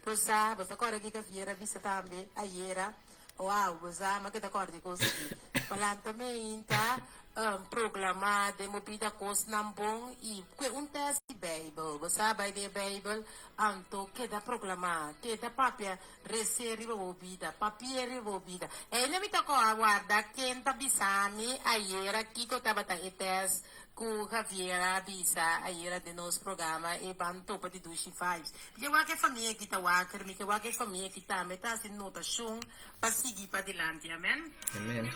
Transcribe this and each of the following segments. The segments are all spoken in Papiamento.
Bo sa, bo ta kòrda kiko Javier a bisa tambe ayera? Wow, bo sa, mi a keda kòrda e kos aki. Pa lanta meinta, proklamá den bo bida kosnan bon i kue un tèst di Beibel. Bo sa, bai den e Beibel, anto keda proklamá, keda papia, resé riba bo bida, papi'é riba bo bida. Eina mi ta kòrda warda ken ta bisa mi ayera kiko tabata e tèst ku Javier a bisa ayera den nos programa e ban topa di Dushi Vibes. Mi ke wak e famia aki ta waker, mi ke wak e famia aki tambe ta hasi notashon pa sigui padilanti. Amen. Amen.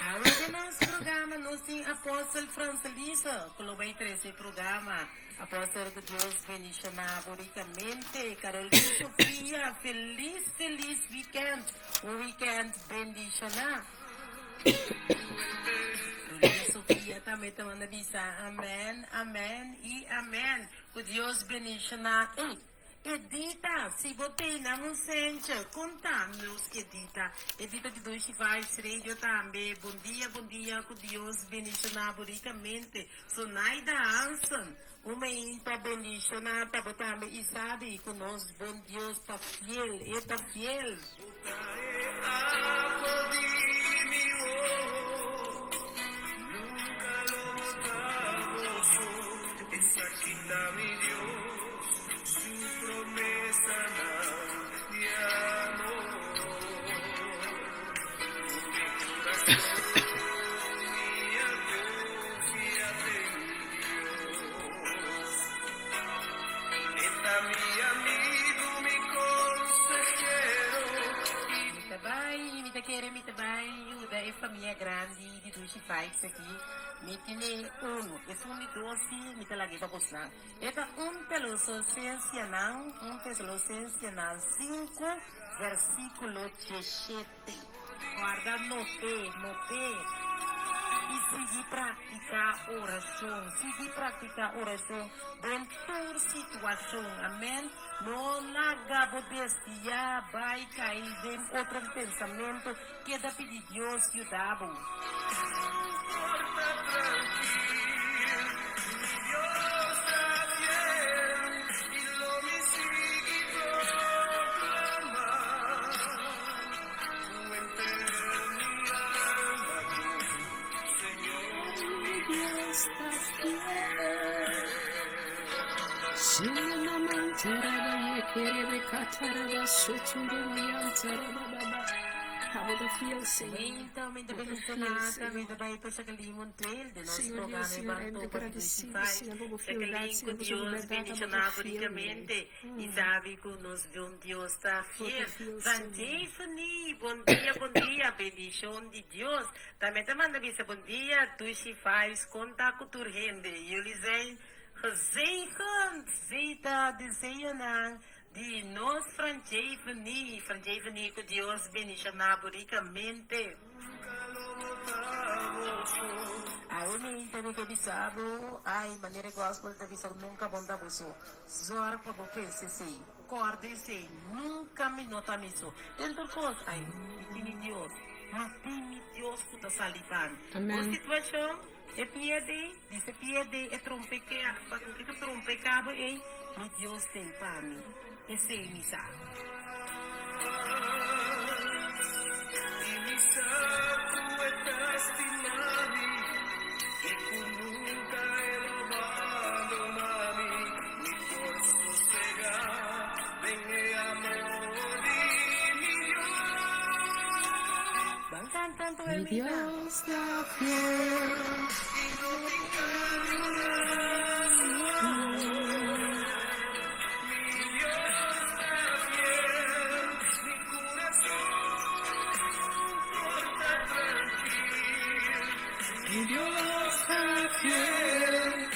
Awe den nos programa nos tin Apostel Francelisa ku lo bai trese e programa. Apostel ku Dios bendiciona bo ricamente. Caroline Sofia feliz feliz weekend. Un weekend bendiciona. Caroline Sofia tambe ta manda bisa amen amen y amen. Ku Dios bendiciona. Ey Edita si bo tene un sentje conta nos Edita. Edita di Dushi Vibes Radio tambe. Bon dia bon dia ku Dios bendiciona bo ricamente. Sonaida Hansen, un mainta bendiciona pa bo tambe y sabi cu nos bon Dios ta fiel, e ta fiel. Mi ta bai, mi ta kere mi ta bai yuda e famia grandi di Dushi Vibes aki. Mi tene unu, esun di dos si mi ta lag'e pa bosnan. E ta un Telososensianan, un Tesalosensianan sinku, versíkulo diesshete. Guarda noté, noté i sigui praktiká orashon. Sigui praktiká orashon den tur situashon. Amèn. No laga bo desviá bai kai den otro pensamentu. Keda pidi Dios yuda bo. Meinta, meinta bendiciona tambe ta bai pa Jacqueline Montuel den nos programa e ban topa di Dushi Vibes. Jacqueline cu Dios bendiciona bo ricamente y sabi cu nos bon Dios ta fiel. Van Jefany, bon dia, bon dia, bendicion di Dios. Tambe ta manda bisa bon dia Dushi Vibes conta cu tur hende. Jullie zijn gezegend, zeta deseonan Di nos Franjeveni, Franjeveni cu Dios bendiciona bo ricamente. Awe mi ta ke bisa bo, ay manera e gospel ta bisa nunca bon ta bo so. Zorg pa bo pensa esey, corda esey, nunca mi no ta mi so. Den tur cos, ay mi tin mi Dios, mi tin mi Dios cu ta sali pa mi. Bo situacion e pierde, dice pierde e trompekea, e ta trompeca bo ey, mi Dios t'ey pa mi, esey mi sa. Ban canta anto Mi Hermita. Dios ta fiel. Mi Dios ta fiel.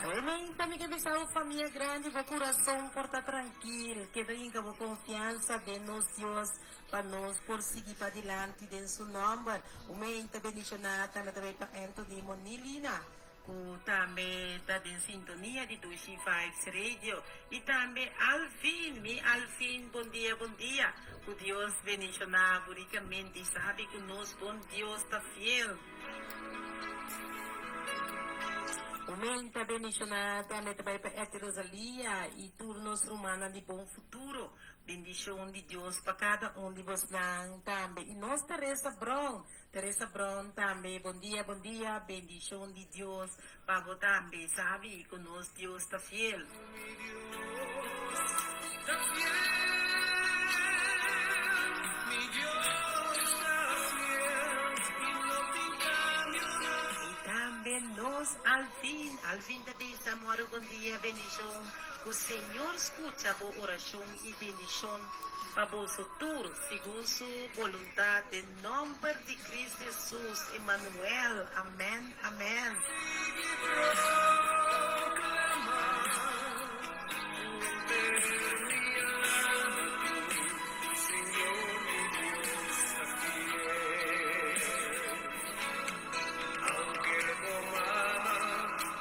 Amen. Mi ke bisa bo famia grandi bo kurason por ta trankil. Keda hinka bo konfiansa den nos Dios pa nos por sigui padilanti den su nòmber. Un meinta bendishoná tambe ta bai pa Anthony Monilina. ku tambe ta den sintonia di Dushi Vibes Radio i tambe Alvin, mi Alvin, bon dia bon dia, ku Dios bendishoná bo rikamente i sabi ku nos bon Dios ta fiel. Omen ta bendishoná tambe ta bai pa Etty Rosalia i tur nos rumannan di Bon Futuro. Bendishon di Dios pa kada un di bosnan tambe i nos Teresa Brown. Teresa Brown tambe bon dia bon dia bendishon di Dios pa bo tambe sabi ku nos Dios ta fiel. Mi Dios ta fiel, mi Dios ta fiel i no tin kambio na. I tambe nos Alvin, Alvin ta bisa moro bon dia bendishon ku Señor skucha bo orashon i bendishon pa boso tur segun su boluntat den Nomber di Cristo Jesus Emmanuel amen amen. Sigui proclama cu mi alma cu Señor mi Dios ta fiel. Aunke bo mama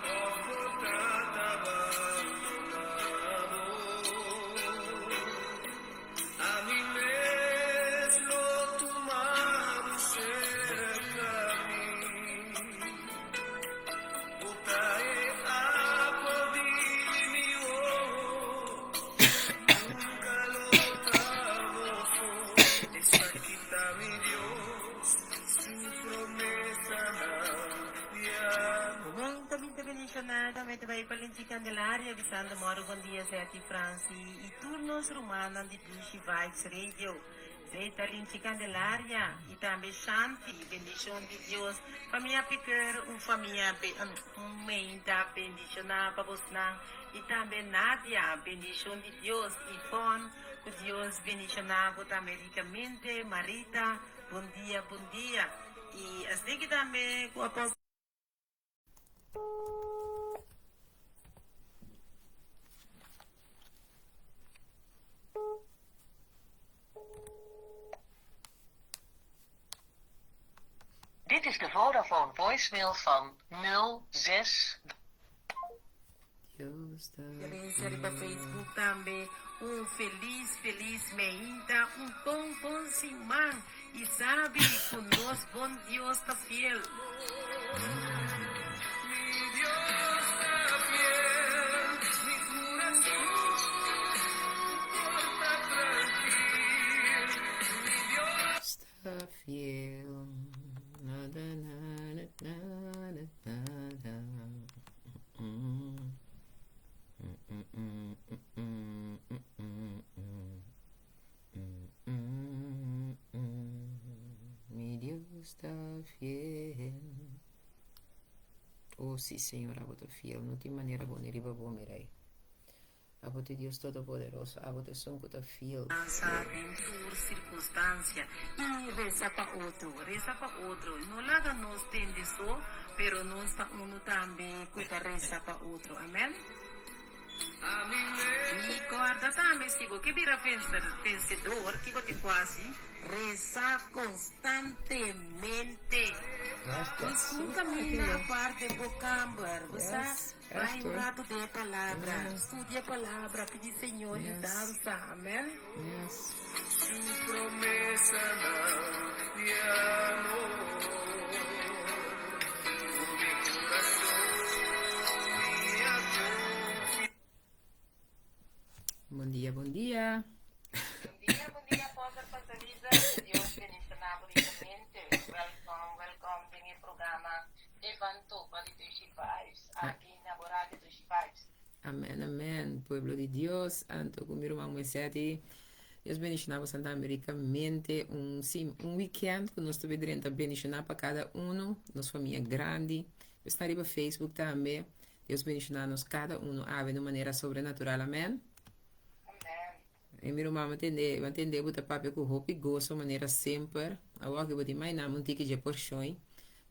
of bo tata bandona bo. Ami mes lo tuma bo serka mi. Bo ta e apel di mi oho. Nunka lo ta bo so. Esaki ta mi Dios, su promesanan fiel. Momento mi ta bendiciona tambe ta bay pa Linchi Candelaria bisando moro bon dia Zeti Franci. I tur nos rumannan di Dushi Vibes Radio, Zeta Linchi Candelaria i tambe Shanti, bendishon di Dios, famia Piqueur, un famia un meinta bendishoná pa bosnan, i tambe Nadia, bendishon di Dios, Yvonne, ku Dios bendishoná bo tambe rikamente, Marita, bon dia, bon dia, i asina tambe ku Apostel. Dit is de Vodafone voicemail van nul zes. Dios ta Gerencia riba Facebook tambe. Un feliz feliz meinta, un bon bon siman y sabi cu nos bon Dios ta fiel. Mi Dios ta fiel, mi curason por ta trankil. Mi Dios. Ta fiel. Na na na na na na na. Mi Dios ta fiel. Oh, sí, Señor, abo ta fiel. No tin manera bo ni riba bo, mi Rey. Abo ta Dios Todopoderoso, abo ta esun ku ta fiel. Dansa den tur sirkunstansia i resa pa otro. Resa pa otro. No laga nos tende so, pero nos ta unu tambe ku ta resa pa otro. Amen. I kòrda tambe, si bo ke bira vensedor, kiko tin ku hasi? Resa konstantemente. Busca un kaminda apart den bo kamber. Bo sa, bai un ratu den e Palabra. Studia e Palabra, pidi Señor yudansa. Amen. Su promesanan di amor. Ku mi kurason mi a konfia. Bon dia, bon dia. Bon dia, bon dia Apostel Pastor Lisa. Dios bendiciona bo ricamente. Welcome, welcome den e programa Evantopa di Dushi Vibes. Aki na bo radio Dushi Vibes. Amen, amen. Pueblo di Dios, anto ku mi ruman Moiseti. Dios bendiciona bo tambe ricamente. Un, sim, un weekend ku nos ta drenta bendiciona pa kada uno, nos famia grandi. Esta riba Facebook tambe. Dios bendiciona nos kada uno awe di manera sobrenatural. Amen. Amen. E mi ruman m'a tende bo ta papia ku hopi goso manera semper. Awor ku bo tin mainá un tiki dje porshon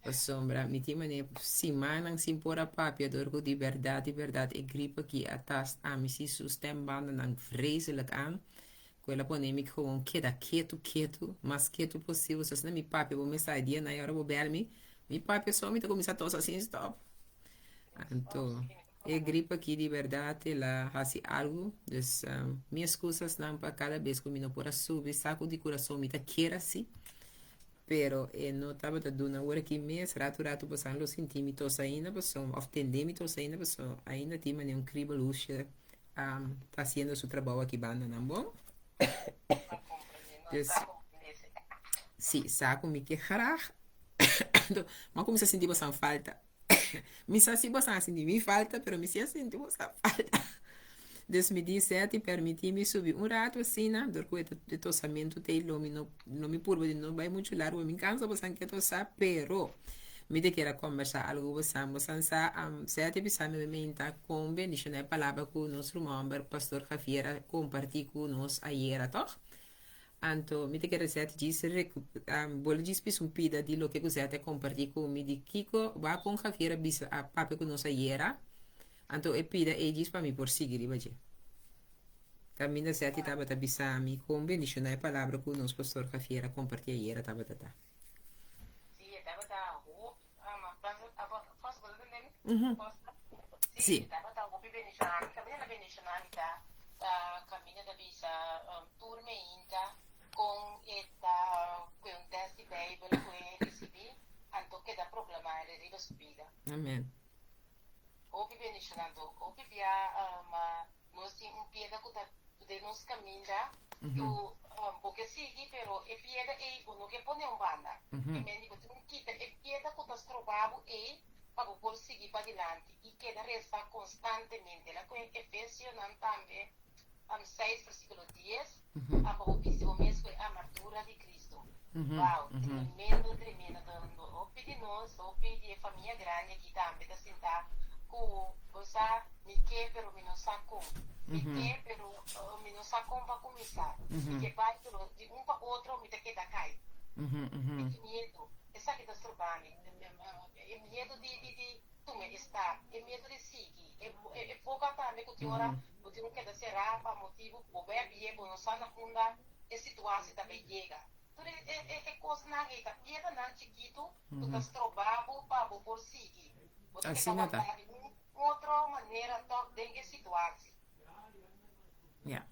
pasobra mi tin manera simannan sin por a papia dor ku di bèrdat di bèrdat e grip aki a tast ami si su stembandennan vreselijk aan ku el a pone mi gewoon keda ketu ketu mas ketu posibel so asina mi papia bo mester sa e dia na e ora bo bèl mi mi papia so mi ta kuminsá tosa sin stòp. Anto, e grip aki di bèrdat el a hasi algu. Dus, mi eskusasnan pa kada bes ku mi no por a subi. Sa ku di kurason mi ta kier hasi, pero e no tabata duna. Ora ki mes ratu ratu bosan lo sinti mi tos ainda pasobra, òf tende mi tos ainda pasobra ainda tin manera un kribelusje ta hasiendo su trabou aki bandanan bon. Dus, si, sa ku mi ke graag. Mi a kuminsá sinti bosan falta. Mi sa si bosan a sinti mi falta, pero mi si a sinti bosan falta. Dus mi di Seti permití mi subi un ratu asina, dor ku e tosamentu ta ei lo mi no lo mi purba di no bai muchu largu, mi kansa bosan ke tosá, pero mi ta kier a kombersá algu ku bosan. Bosan sa, Seti a bisa mi meinta kon bendishoná e palabra ku nos ruman hòmber Pastor Javier a kompartí ku nos ayera, tòg? Anto mi ta kere zet djis bole djis pis un pida di loke ku zet a kompartí ku mi di kiko wak kon Javier a bisa a papia ku nos ayera. Anto e pida ei djis pa mi por sigui riba dje. Kaminda Zeti tabata bisa mi kon bendishoná e palabra ku nos pastor Javier a kompartí ayera tabata ta. Sí, e tabata hopi, Fos, bo ta tende mi? Fos, Sí. e tabata hopi bendishoná. Mi kaminda ta bendishoná mi ta kaminda ta bisa tur meinta kon e ta ku e un tèst di Beibel ku e risibí, anto keda proklamá el riba su bida. Amen. Hopi bendishonando, hopi bia ma nos tin un piedra ku ta den nos kaminda ku bo ke sigui pero e piedra ei bo no ke pone un banda. E mende bo tin ku kita e piedra ku ta stroba bo ei pa bo por sigui padilanti i keda resa konstantemente. La ku Efesionan tambe 6 versíkulo 10 pa bo bisti bo mes ku e armadura di Kristu. Wow, tremendo, tremendo. Hopi di nos, hopi di e famia grandi aki tambe ta sinta ku bo sa mi ke pero mi no sa kon. Mi ke pero mi no sa kon pa kuminsá. Mi ke bai pero di un pa otro mi ta keda kai. Mi tin miedu. Esaki ta stroba mi. E miedu di di di tuma e stap, e miedu di sigui, e boka tambe ku tin ora bo tin ku keda será pa motibu ku bo bai a bie bo no sa na unda e situasie ta bai yega. Tur e kosnan ei ta piedranan chikitu ku ta stroba bo pa bo por sigui. Bo ta keda wantá di un otro manera tòg den e situasie. Ya,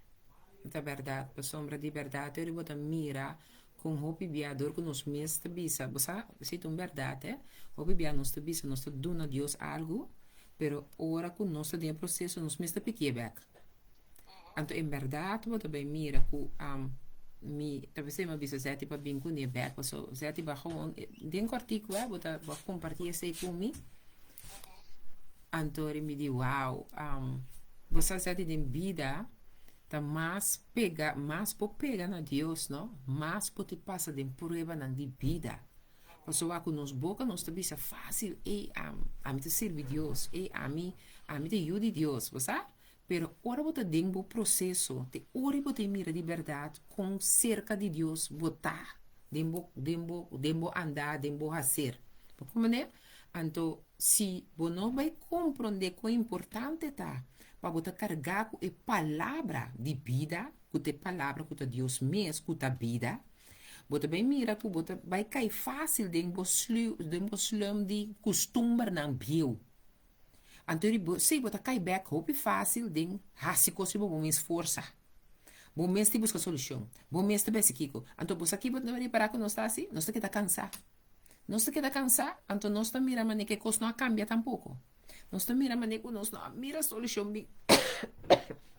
ta bèrdat. Pasobra di bèrdat ora bo ta mira kon hopi bia dor ku nos mes ta bisa, bo sa, si ta un bèrdat eh, hopi bia nos ta bisa nos ta duna Dios algu, pero ora ku nos ta den e proseso nos mes ta pikié bèk. Anto en bèrdat bo ta bai mira ku mi ta bisa mi a bisa Zetty pa bin kuné bèk paso Zetty ba gewoon den kòrtiku eh bo ta bo a kompartí esei ku mi anto mi di wow bo sa Zetty den bida ta mas pega mas bo pega na Dios no mas bo ta pasa den pruebanan di bida pasobra ku nos boka nos ta bisa fásil ey ami ta sirbi Dios ey ami ami ta yu di Dios bo sa Pero ora bo ta den bo proseso, te ora bo ta mira di bèrdat kon serka di Dios bo ta den bo den bo den bo andá, den bo haser. Bo komprendé? Anto si bo no bai komprondé kon importante ta pa bo ta kargá ku e palabra di bida, ku ta e palabra ku ta Dios mes ku ta bida, bo ta bai mira ku bo ta bai kai fásil den bo slu den bo slum di kustumbernan bieu. Anto di bo, sí, bo ta kai bek hopi fásil den hasi kos riba bo mes forsa. Bo mes ta buska solushon. Bo mes ta besi kiko. Anto bo sa ki bo ta ripará ku nos ta hasi? Nos ta keda kansá. Nos ta keda kansá, anto nos ta mira manera ku e kos no a kambia tampoko. Nos ta mira manera ku nos no a mira solushon bin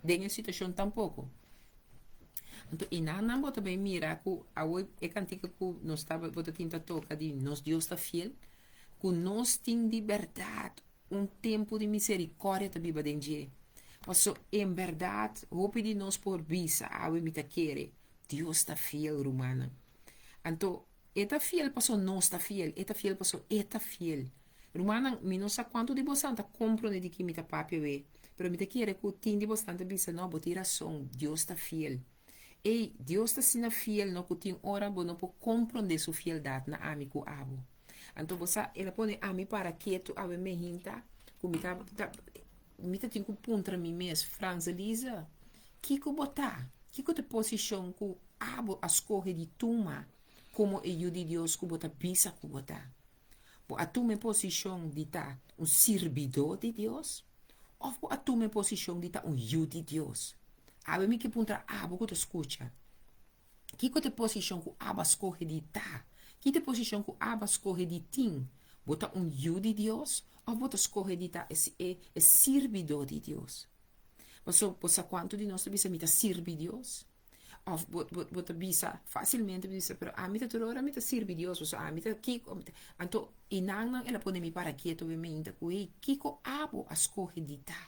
den e situashon tampoko. Anto i nan nan bo ta bai mira ku awo e kantika ku nos tabata bo ta tin ta toka di nos Dios ta fiel. Ku nos tin di bèrdat un tempu di miserikòrdia ta biba den dje. Paso en bèrdat hopi di nos por bisa, Awe mi ta kere, Dios ta fiel, rumannan. Anto, E ta fiel paso nos ta fiel, E ta fiel paso E ta fiel. Rumannan, mi no sa kuantu di bosan ta komprondé di ki mi ta papia awe, pero mi ta kere ku tin di bosan ta bisa, No, bo tin rason, Dios ta fiel. Ey, Dios ta asina fiel no ku tin ora bo no por komprondé su fieldat na ami ku abo. Anto bo sa, el a pone ami para ketu awe mehinta ku mi ta ta mi ta tin ku puntra mi mes, Franselise, kiko bo ta? Kiko ta e posishon ku abo a skohe di tuma komo e yu di Dios ku bo ta bisa ku bo ta? Bo a tuma e posishon di ta un sirbidó di Dios òf bo a tuma e posishon di ta un yu di Dios? Awe mi ke puntra abo ku ta skucha, Kiko ta e posishon ku abo a skohe di ta? Ki ta e posishon ku abo a skohe di tin? Bo ta un yu di Dios òf bo ta skohe di ta e e sirbidó di Dios? Pasobra bo sa kuantu di nos ta bisa mi ta sirbi Dios? Òf bo bo bo ta bisa fásilmente bo bisa pero ami ta tur ora mi ta sirbi Dios pasobra ami ta kiko mi ta anto i nan nan el a pone mi para ketu mi meinta ku hey kiko abo a skohe di ta?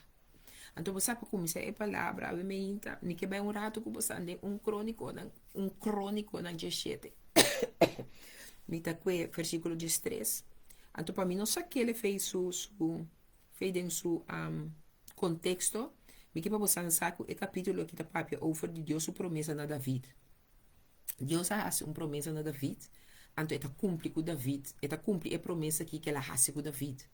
Anto bo sa pa kuminsá e palabra awe meinta mi ke bai un ratu ku bo sa den un krónikonan un krónikonan diesshete mi ta kue versíkulo diestres anto pa mi no sak'el efei su su Fe den su konteksto, mi ke pa bo san sa ku e kapítulo aki ta papia over di Dios su promesa na David. Dios a hasi un promesa na David, anto e ta kumpli ku David, e ta kumpli e promesa aki ku el a hasi ku David.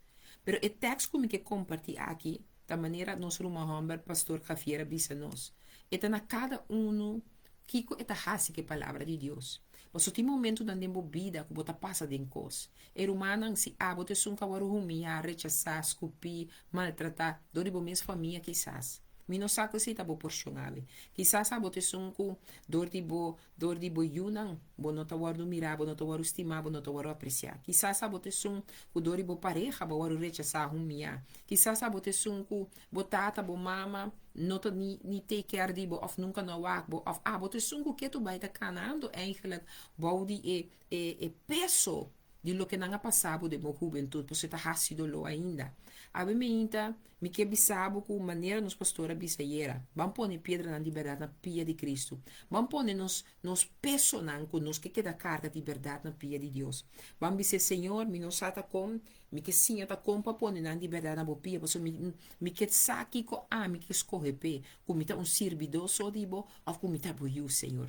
Pero e tèks ku mi ke kompartí aki ta manera nos ruman hòmber Pastor Javier a bisa nos. E ta na kada unu Kiko e ta hasi ku e Palabra di Dios? Pasobra tin momentunan den bo bida ku bo ta pasa den kos. E rumannan, si abo ta esun ku a wòrdu humiyá, rechasá, skupí, maltratá dor di bo mes famia kisas. Mi no sa ku esei ta bo porshon awe. Kisas abo ta esun ku dor di bo dor di bo yunan bo no ta wòrdu mirá, bo no ta wòrdu stimá, bo no ta wòrdu apresiá. Kisas abo ta esun ku dor di bo pareha bo a wòrdu rechasá, humiyá. Kisas abo ta esun ku Bo tata, bo mama no ta ni ni take care di bo of nunka no a wak bo of abo ta esun ku ketu bai ta kanando eigenlijk bou di e e e peso di loke nan a pasa bo den bo hubentut pasobra e ta hasi doló ainda. Awe meinta mi ke bisa bo ku manera nos pastor a bisa ayera, ban pone piedranan di bèrdat na pia di Kristu. Ban pone nos nos pesonan ku nos ke keda karga di bèrdat na pia di Dios. Ban bis'é, Señor, mi no sa ta kon Mi ke siña ta kon pa pone nan di bèrdat na bo pia, pasobra mi mi ke sa kiko ami ke skohe p'e, ku mi ta un sirbidó so di bo òf ku mi ta bo yu, Señor.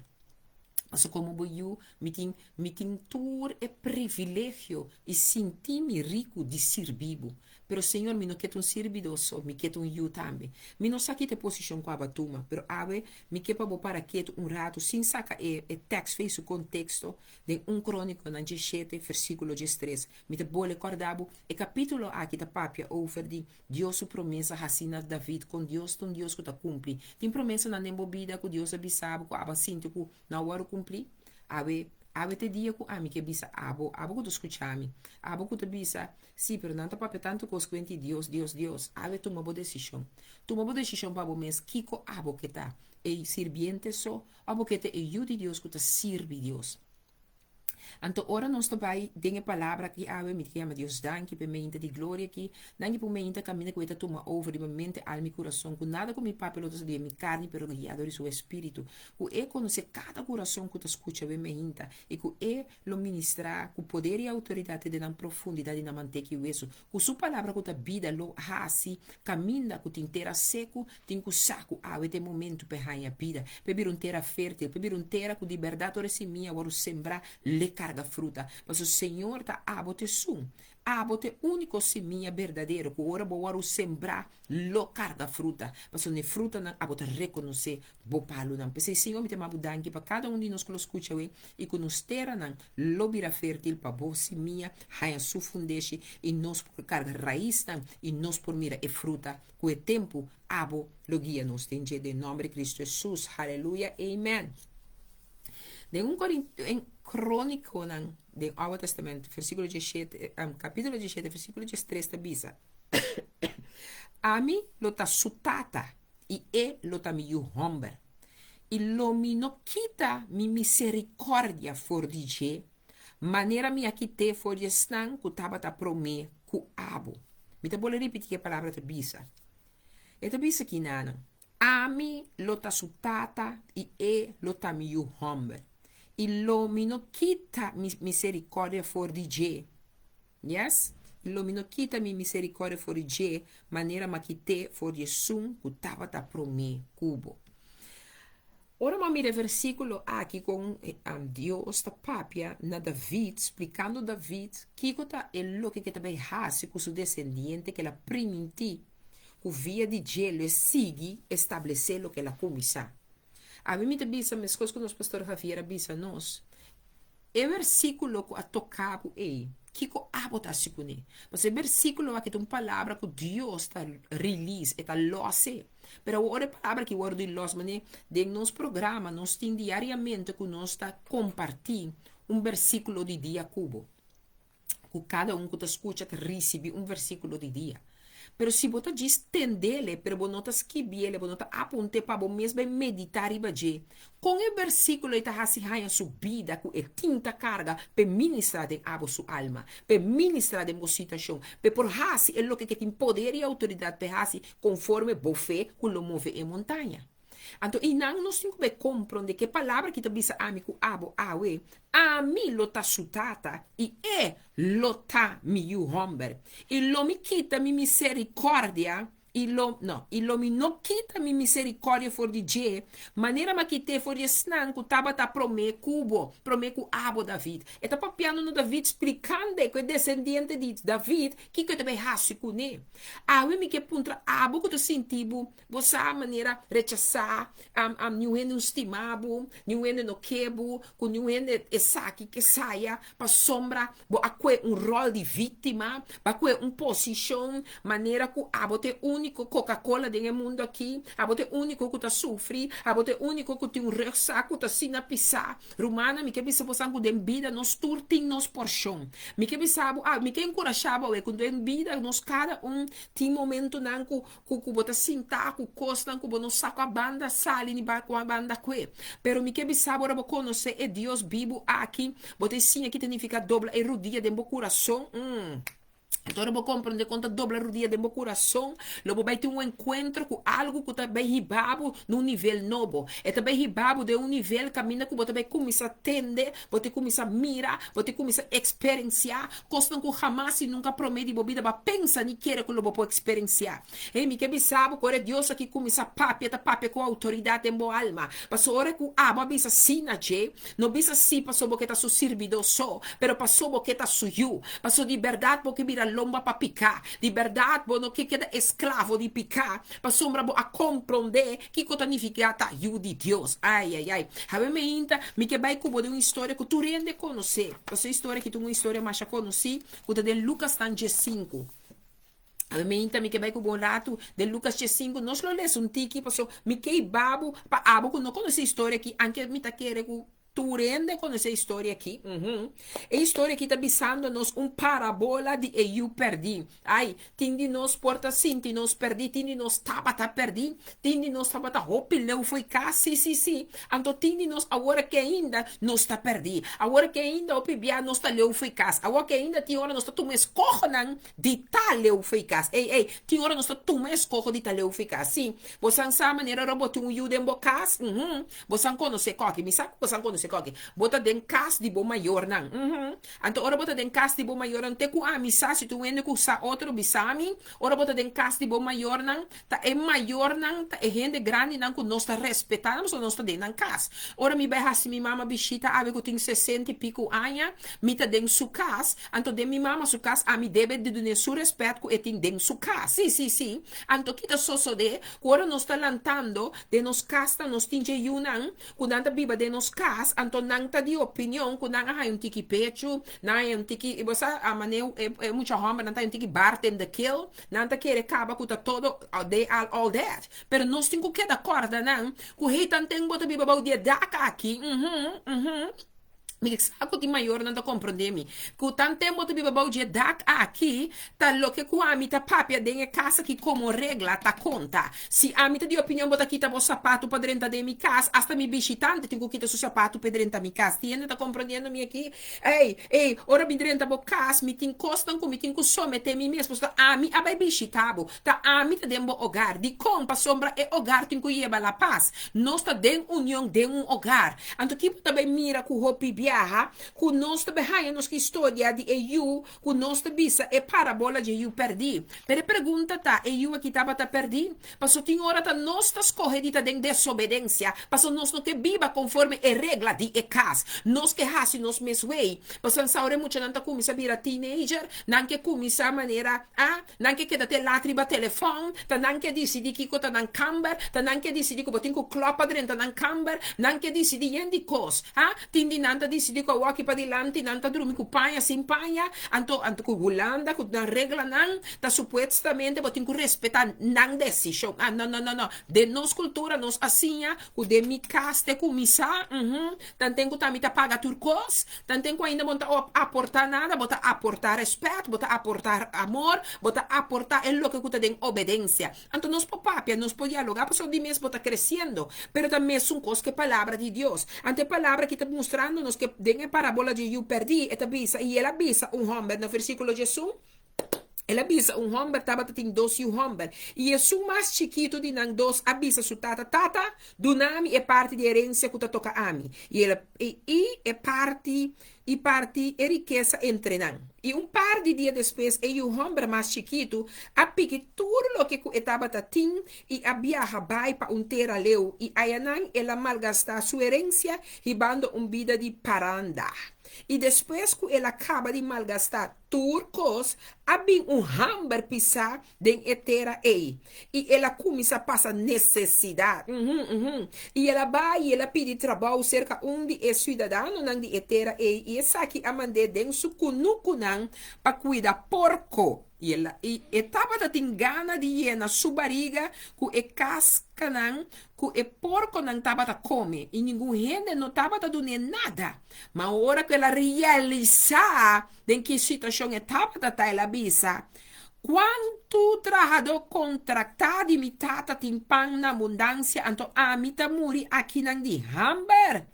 Pasobra komo bo yu, mi tin mi tin tur e privilegio i sinti mi riku di sirbi bo. Pero, Señor, mi no ke ta un sirbidó so, mi ke ta un yu tambe. Mi no sa ki ta e posishon ku abo a tuma, pero awe mi ke pa bo para ketu un ratu sin saka e e tèks fei su konteksto den un Krónikonan diesshete, versíkulo diestres. Mi ta bole kòrda bo, e kapítulo aki ta papia over di Dios su promesa hasí na David, kon Dios ta un Dios ku ta kumpli. Tin promesanan den bo bida ku Dios a bisa bo ku abo a sinti ku no a wòrdu kumplí? Awe, awe ta e dia ku ami ke bisa abo, abo ku ta skucha mi, abo ku ta bisa, Sí, pero nan ta papia tantu kos kuenti Dios, Dios, Dios. Awe tuma bo desishon. Tuma bo desishon pa bo mes kiko abo ke ta, e sirbiente so òf bo ke ta e yu di Dios ku ta sirbi Dios. Anto ora nos ta bai den e palabra aki awe, mi ta yama Dios danki pa e meinta di gloria aki, danki pa un meinta kaminda ku e ta tuma over riba mi mente, alma i kurason, ku nada ku mi papia lo ta sa di e mi karni, pero guiá dor di su Espíritu, ku e konosé kada kurason ku ta skucha awe meinta, i ku e lo ministrá ku poder i outoridat te den nan profundidat di nan manteka i wesu, ku su palabra ku ta bida lo hasi kaminda ku tin tera seku, tin ku sa ku awe ta e momentu pa e haña bida, pa e bira un tera fértil, pa e bira un tera ku di bèrdat ora e simia wòrdu sembrá l'e karga fruta. Pasobra Señor ta abo ta esun, abo ta e úniko simia berdadero ku ora bo wòrdu sembrá lo karga fruta, pasobra na e frutanan abo ta rekonosé bo palunan. P'esei, Señor, mi ta yama bo danki pa kada un di nos ku lo skucha awe i ku nos teranan lo bira fértil pa bo simia haña su fundeshi i nos por karga raisnan i nos por mira e fruta ku e tempu abo lo guia nos den dje. Den nòmber di Kristu Hesus. Haleluya. Amen. Den un en Krónikonan den Oude Testament, versíkulo diesshete, kapítulo diesshete, versíkulo diestres ta bisa, Ami lo ta su tata i e lo ta mi yu hòmber. I lo mi no kita mi miserikòrdia for di dje, manera mi a kit'é for di esnan ku tabata promé ku abo. Mi ta bolbe ripití e palabra ta bisa. E ta bisa kinanan, Ami lo ta su tata i e lo ta mi yu hòmber. I lo mi no kita mi miserikòrdia for di dje. Yes, i lo mi no kita mi miserikòrdia for di dje, manera m'a kit'é for di esun ku tabata promé ku bo. Ora bo a mira e versíkulo aki kon Dios ta papia na David, splikando David kiko ta e loke ku e ta bai hasi ku su desendiente ku el a primintí ku via di dje lo e sigui establesé loke el a kuminsá. Ami mi ta bisa meskos ku nos pastor Javier a bisa nos, E versíkulo ku a toká bo ei, kiko abo ta hasi kuné? Pasobra e bersíkulo aki ta un palabra ku Dios ta release, e ta lòs e. Pero awor ora e palabra aki wòrdu di lòs, manera den nos programa nos tin diariamente ku nos ta kompartí un bersíkulo di dia ku bo. Ku kada un ku ta skucha ta risibí un versíkulo di dia. Pero si bo ta djis tendele, pero bo no ta skibiele, bo no ta apunt'é pa bo mes bai meditá riba dje, kon e versíkulo ei ta hasi haña su bida ku e tin ta karga p'e ministrá den abo su alma, p'e ministrá den bo situashon, p'e por hasi e loke ku e tin poder i outoridat p'e hasi konforme bo fe ku lo move e montaña? Anto einan nos tin ku bai komprondé ku e palabra ki ta bisa ami ku abo awe, Ami lo ta su tata i e lo ta mi yu hòmber, i lo mi kita mi miserikòrdia i lo, no, i lo mi no kita mi miserikòrdia for di dje, manera mi a kit'é for di esnan ku tabata promé ku bo, promé ku abo, David. E ta papiando na David, splikand'é ku e desendiente di David kiko e ta bai hasi kuné. Awe mi ke puntra abo ku ta sinti bo Bo sa manera rechasá, am am niun hende no stima bo, niun hende no ke bo, ku niun hende esaki ke saya pasobra bo a kue un ròl di víktima, bo a kue un posishon manera ku abo ta e úniko Coca-Cola den e mundu aki, abo ta e úniko ku ta sufri, abo ta e úniko ku tin un rugsak ku ta asina pisá. Rumannan, mi ke bisa bosan ku den bida nos tur tin nos porshon. Mi ke bisa bo, mi ke enkurashá bo awe ku den bida nos kada un tin momentunan ku Ku ku bo ta sintá ku kosnan ku bo no sa kua banda sali ni kua banda kue. Pero mi ke bisa bo ora bo konosé e Dios bibu aki, bo ta e siña ki ta nifiká dobla e rudia den bo kurason. Umm. Anto ora bo komprondé kon ta dobla rudia den bo kurason, lo bo bai tin un enkuentro ku algu ku ta bai hiba bo na un nivel nobo. E ta bai hiba bo den un nivel kaminda ku bo ta bai kuminsá tende, bo ta kuminsá mira, bo ta kuminsá eksperensiá Kosnan ku hamas i nunka promé di bo bida bo a pensa ni kere ku lo bo por eksperensiá. Hey, mi ke bisa bo ku ora e Dios aki kuminsá papia, ta papia ku outoridat den bo alma. Pasobra ora ku abo a bisa sí na dje, no bisa sí pasobra bo ke ta su sirbidó so, pero pasobra bo ke ta su yu. Pasobra di bèrdat bo ke bira lomba pa piká. Di bèrdat bo no ke keda esklavo di piká, pasobra bo a komprondé Kiko ta nifiká ta yu di Dios? Ai, ai, ai. Hawe meinta, mi ke bai ku bo den un historia ku tur hende konosé. Pasobra e historia aki ta un historia masha konosí, ku ta den Lukas tan diesinku. Hawe meinta, mi ke bai ku bo un ratu den Lukas diesinku. Nos lo lesa un tiki, pasobra mi ke hiba bo pa abo ku no konosé e historia aki, anke mi ta kere ku Tur hende konosé e historia akí. E historia akí ta bisando nos un parabola di e yu pèrdí. Ai, tin di nos por ta sinti nos pèrdí, tin di nos tabata pèrdí, tin di nos tabata hopi leu fo'i kas, sí, sí, sí. Anto tin di nos awor akí ainda nos ta pèrdí. Awor akí ainda hopi bia nos ta leu fo'i kas. Awor akí ainda tin ora nos ta tuma eskohonan di ta leu fo'i kas. Ei, ei, tin ora nos ta tuma eskoho di ta leu fo'i kas. Sí, bo san sa manera ora bo tin un yu den bo kas? Bosan konosé kòki? Mi sa ku bosan konosé kòki. Bo ta den kas di bo mayornan. Uhum. Anto ora bo ta den kas di bo mayornan, te ku ami sa, si tin un hende ku sa otro, bisa mi. Ora bo ta den kas di bo mayornan, ta e mayornan, ta e hende grandinan ku nos ta respetá nan pasobra nos ta den nan kas. Ora mi bai hasi mi mama bishita awe ku tin sesenta i piku aña, mi ta den su kas. Anto den mi mama su kas ami debe di dun'é su respèt ku e tin den su kas. Sí, sí, sí. Anto ki ta sosodé? Ku ora nos ta lantando den nos kasnan nos tin dje yunan ku nan ta biba den nos kas, anto nan ta di opinion ku nan a haña un tiki pechu, nan a haña un tiki, i bo sa a manera e e mucha hòmbernan ta haña un tiki bart in the keel, nan ta kere kaba ku ta todo they are all that. Pero nos tin ku keda kòrda nan ku hey tanten bo ta biba bou di e dak aki, uhum, uhum. Mi sa ku tin mayornan ta komprondé mi. Ku tan tempu bo ta biba bou dje dak aki, ta loke ku ami ta papia den e kas aki komo regla ta konta. Si ami ta di opinion bo ta kita bo sapatu pa drenta den mi kas, asta mi bishitante tin ku kita su sapatu p'e drenta mi kas. Tin hende ta komprondiendo mi aki? Ey, ey, ora mi drenta bo kas, mi tin kosnan ku mi tin ku someté mi mes, pasobra ami a bai bishitá bo. Ta ami ta den bo ogar. Dikon? Pasobra e ogar tin ku yeba la pas. Nos ta den union den un ogar. Anto ki bo ta bai mira ku hopi biaha ku nos ta bai haña nos historia di e yu ku nos ta bisa e parabola dje yu pèrdí? Pero e pregunta ta, e yu aki tabata pèrdí? Paso tin ora ta nos ta skohe di ta den desobedensia, paso nos no ke biba konforme e regla di e kas. Nos ke hasi nos mes wei. Paso ansa ora e muchanan ta kuminsá bira teenager, nan ke kuminsá manera, ah, Nan ke keda te lat riba telefòn, ta nan ke disidí kiko ta nan kamber, ta nan ke disidí ku bo tin ku klòp pa drenta nan kamber, nan ke disidí yen di kos. Ha? Tin di nan ta disidí. disidí ku awor aki padilanti nan ta drumi ku paña sin paña, anto anto ku Hulanda ku nan reglanan ta supuestamente bo tin ku respetá nan desishon. Ah, no, no, no, no. Den nos kultura nos a siña ku den mi kas te kuminsá, tanten ku ta mi ta paga tur kos, tanten ku ainda bo no ta aportá nada, bo ta aportá rèspèt, bo ta aportá amor, bo ta aportá e loke ku ta den obedensia. Anto nos por papia, nos por dialogá, pasobra di mes bo ta kresiendo, pero ta mesun kos ku e Palabra di Dios. Anto e Palabra aki ta mustrando nos ku den e parabola dje yu pèrdí, e ta bisa, i el a bisa un hòmber, na versíkulo diesun, El a bisa un hòmber tabata tin dos yu hòmber, i esun mas chikitu di nan dos a bisa su tata, Tata, duna mi e parti di herensia ku ta toka ami. I el a i e parti i parti e rikesa entre nan. I un par di dia despues e yu hòmber mas chikitu a piki tur loke ku e tabata tin i a biaha bai pa un tera leu, i ayanan el a malgastá su herensia hibando un bida di paranda. I despues ku el a kaba di malgastá tur kos, a bin un hamber pisá den e tera ei, i el a kuminsá pasa nesesidat. I el a bai i el a pidi trabou serka un di e siudadanonan di e tera ei, i esaki a mand'é den su kunukunan pa kuida porko. I el i e tabata tin gana di yena su bariga ku e kaskanan ku e porkonan tabata kome, i ningun hende no tabata dun'é nada. Ma ora ku el a realisá den ki situashon e tabata ta, el a bisa, Kuantu trahadó kontraktá di mi tata tin pan na abundansia, anto ami ta muri akinan di hamber?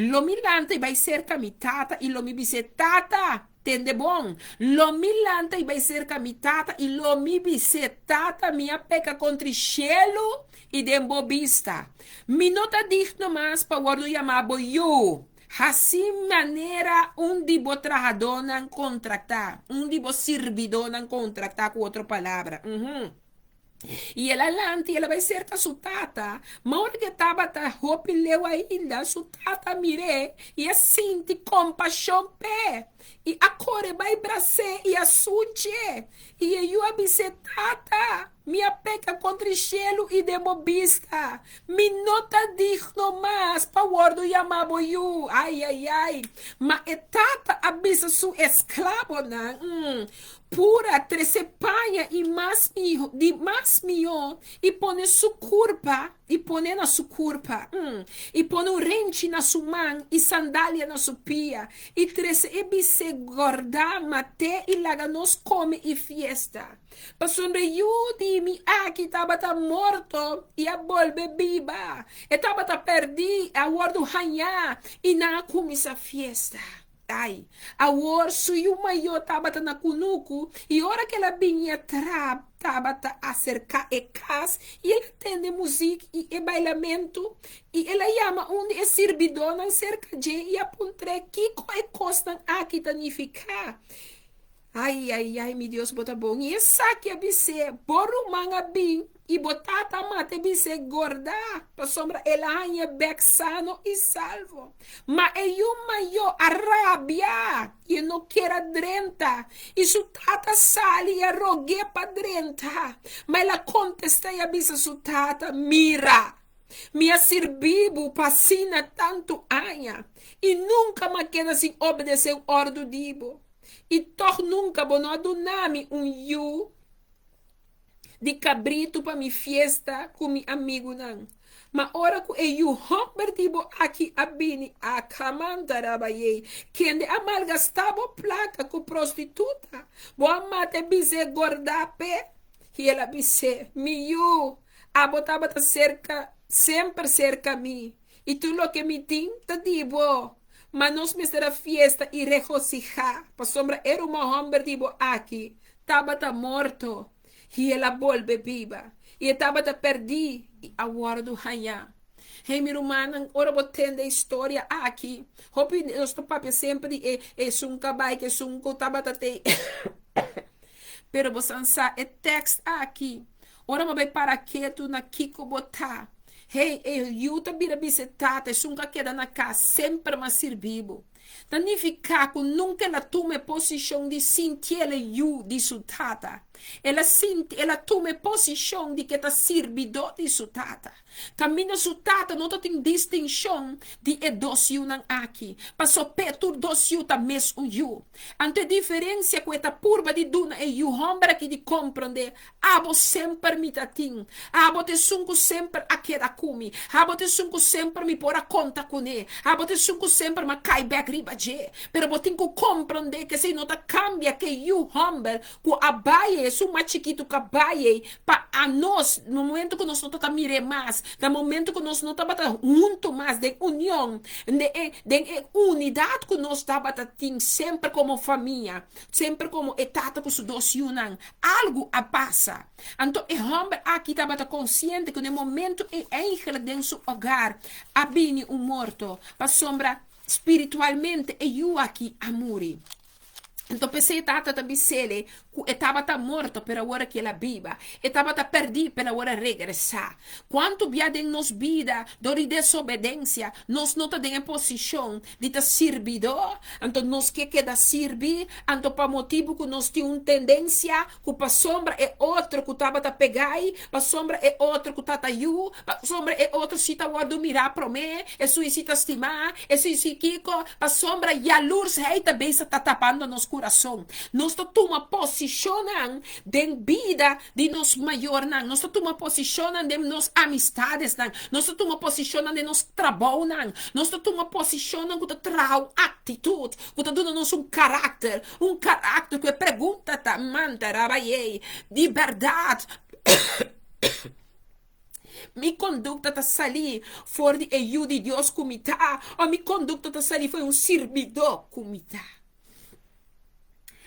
Lo mi lanta i bai serka mi tata i lo mi bis'é, Tata, tende bon, lo mi lanta i bai serka mi tata i lo mi bis'é, Tata, mi a peka kontra shelu i den bo bista. Mi no ta digno mas pa wòrdu yamá bo yu. Hasi manera un di bo trahadónan kontraktá, un di bo sirbidónan kontraktá, ku otro palabra. I el a lanta i el a bai serka su tata. Ma ora ku e tabata hopi leu ainda, su tata a mir'é i a sinti kompashon p'e, i a kore bai bras'é i a sunch'é. I e yu a bis'é, Tata, mi a peka kontra e shelu i den bo bista. Mi no ta digno mas pa wòrdu yamá bo yu. Ai, ai, ai! Ma e tata a bisa su esklabonan, Pura, trese paña i mas miho, di mas mihó, i pone su kurpa, i pone na su kurpa, i pone un renchi na su man i sandalia na su pia, i trese e bisé gòrdá, mat'é i laga nos kome i fiesta. Pasobra e yu di mi aki tabata morto i a bolbe biba, e tabata pèrdí, a wòrdu hañá, i nan a kuminsá fiesta. Ai, awor su yu mayó tabata na kunuku, i ora ku el a bini atrá tabata aserká e kas, i el a tende muzik i e bailamentu, i el a yama un di e sirbidónan serka dje i a puntr'é kiko e kosnan aki ta nifiká. Ai, ai, ai, mi Dios, bo ta bon. I esaki a bis'é, Bo ruman a bin, i bo tata a mata e bis'é gordá, pasobra el a hañ'é bèk sano i salvo. Ma e yu mayó a rabia, i e no kier a drenta. I su tata a sali i a rog'é pa drenta. Ma el a kontestá i a bisa su tata, Mira, mi a sirbí bo pa asina tantu aña, i nunka mi a keda sin obedesé un òrdu di bo. I tòg nunka bo no a duna mi un yu di kabritu pa mi fiesta ku mi amigunan. Ma ora ku e yu hòmber di bo aki a bini, a kamanta rabayé, kende a malgastá bo plaka ku prostituta, bo a mata e bis'é gordá p'e. I el a bis'é, Mi yu, abo tabata serka, semper serka mi, I tur loke mi tin ta di bo. Ma nos mester a fiesta i regosihá, pasobra e ruman hòmber di bo aki tabata morto, i el a bolbe biba, i e tabata pèrdí, i a wòrdu hañá. Hey, mi rumannan, ora bo tende e historia aki, hopi nos ta papia semper di e esun kabai ku esun ku tabata te. Pero bo san sa e tèkst aki, ora bo bai para ketu na kiko bo ta, Hey, e yu ta bira bisa e tata, esun ku a keda na kas semper m'a sirbi bo. Ta nifiká ku nunka el a tuma e posishon di sinti el e yu di su tata. El a sinti, el a tuma e posishon di ku e ta sirbidó di su tata. Kaminda su tata no ta tin distinshon di e dos yunan aki, paso p'e tur dos yu ta mes un yu. Anto e diferensia ku e ta purba di duna e yu hòmber aki di komprondé, Abo semper mi ta tin. Abo ta esun ku semper a keda ku mi. Abo ta esun ku semper mi por a konta kuné. Abo ta esun ku semper m'a kai bèk riba dje. Pero bo tin ku komprondé ku esei no ta kambia ku e yu hòmber ku a bai ei, esun mas chikitu ku a bai ei, pa anos, na momento ku nos no tabata mir'é mas, na momento ku nos no tabata huntu mas den union, den e den e unidat ku nos tabata tin semper komo famia, semper komo e tata ku su dos yunan, algu a pasa. Anto e hòmber aki tabata konsiente ku na e momento ei eigenlijk den su hogar a bini un morto, pasobra spiritualmente e yu aki a muri. Anto p'esei e tata ta bis'el ku e tabata morto, pero awor aki el a biba. E tabata pèrdí, pero awor a regresá. Kuantu bia den nos bida, dor di desobedensia, nos no ta den e posishon di ta sirbidó? Anto nos ke keda sirbi, anto pa motibu ku nos tin un tendensia ku pasobra e otro ku tabata pegai, pasobra e otro ku tata yu, pasobra e otro si ta wòrdu mirá promé, esun si ta stimá, esun si kiko, Pasobra yalursheid ta bisa ta tapando nos kurason. Nos ta tuma posishonnan den bida di nos mayornan. Nos ta tuma posishonnan den nos amistadesnan. Nos ta tuma posishonnan den nos trabounan. Nos ta tuma posishonnan ku ta traha un aktitut, ku ta duna nos un karakter. Un karakter ku e pregunta ta manta rabayei, Di bèrdat Mi kondukta ta salí for di e yu di Dios ku mi ta, òf mi kondukta ta salí for di un sirbidó ku mi ta?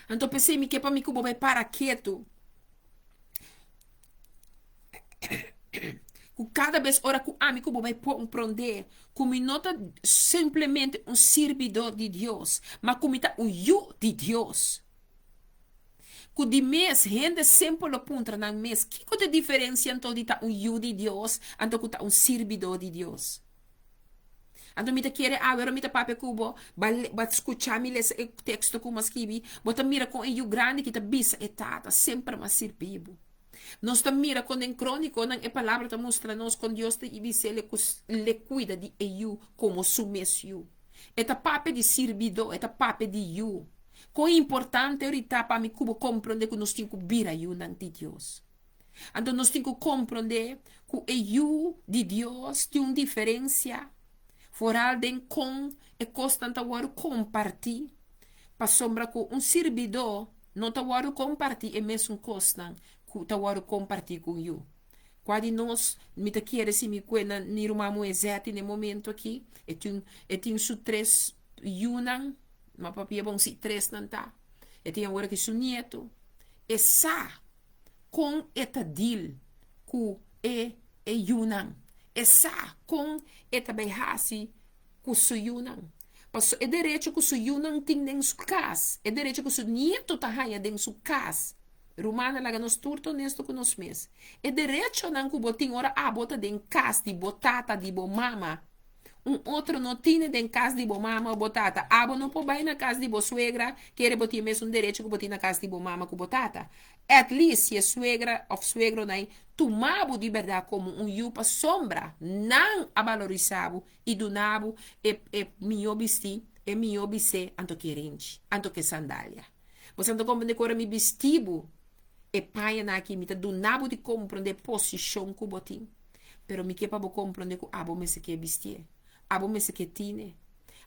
Anto p'esei mi ke pa mi ku bo bai para ketu ku kada bes ora ku ami ku bo bai komprondé ku mi no ta simplemente un sirbidó di Dios, ma ku mi ta un yu di Dios. Ku di mes, hende semper lo puntra nan mes, Kiko ta e diferensia anto di ta un yu di Dios anto ku ta un sirbidó di Dios? Anto mi ta kere awe ora mi ta papia ku bo, ba ba skucha mi lesa e teksto ku mi a skibi, bo ta mira kon e yu grandi ki ta bisa e tata, Semper mi a sirbi bo. Nos ta mira kon den Krónikonan e palabra ta mustra nos kon Dios ta bis'é le ku le kuida di e yu komo su mes yu. E ta papia di sirbidó, e ta papia di yu. Kon importante ora i ta pa mi ku bo komprondé ku nos tin ku bira yunan di Dios. Anto nos tin ku komprondé ku e yu di Dios tin un diferensia, foral den kon e kosnan ta wòrdu kompartí, pasobra ku un sirbidó no ta wòrdu kompartí e mesun kosnan ku ta wòrdu kompartí ku un yu. Kua di nos, mi ta kere si mi kue na mi ruman muhé Zetty na e momento aki, e tin e tin su tres yunan, ma papia bon si tres nan ta, e tin awor aki su nieto, e sa kon e ta deal ku e e yunan, e sa kon e ta bai hasi ku su yunan. Paso e derecho ku su yunan tin den su kas, e derecho ku su nieto ta haña den su kas, Rumannan, laga nos tur ta honesto ku nos mes. E derechonan ku bo tin ora abo ta den kas di bo tata, di bo mama, un otro no tine den kas di bo mama o bo tata. Abo no por bai na kas di bo suegra kere bo tin e mesun derecho ku bo tin na kas di bo mama ku bo tata. At least si e suegra òf suegronan tuma bo di bèrdat komo un yu pasobra nan a balorisá bo i duna bo e e mihó bistí, e mihó bisé anto ke renchi, anto ke sandalia. Bo sa ta komprendé ku ora mi bisti bo e pañanan aki, mi ta duna bo di komprendé posishon ku bo tin. Pero mi ke pa bo komprendé ku abo mester ke bistié, abo mester ke tine.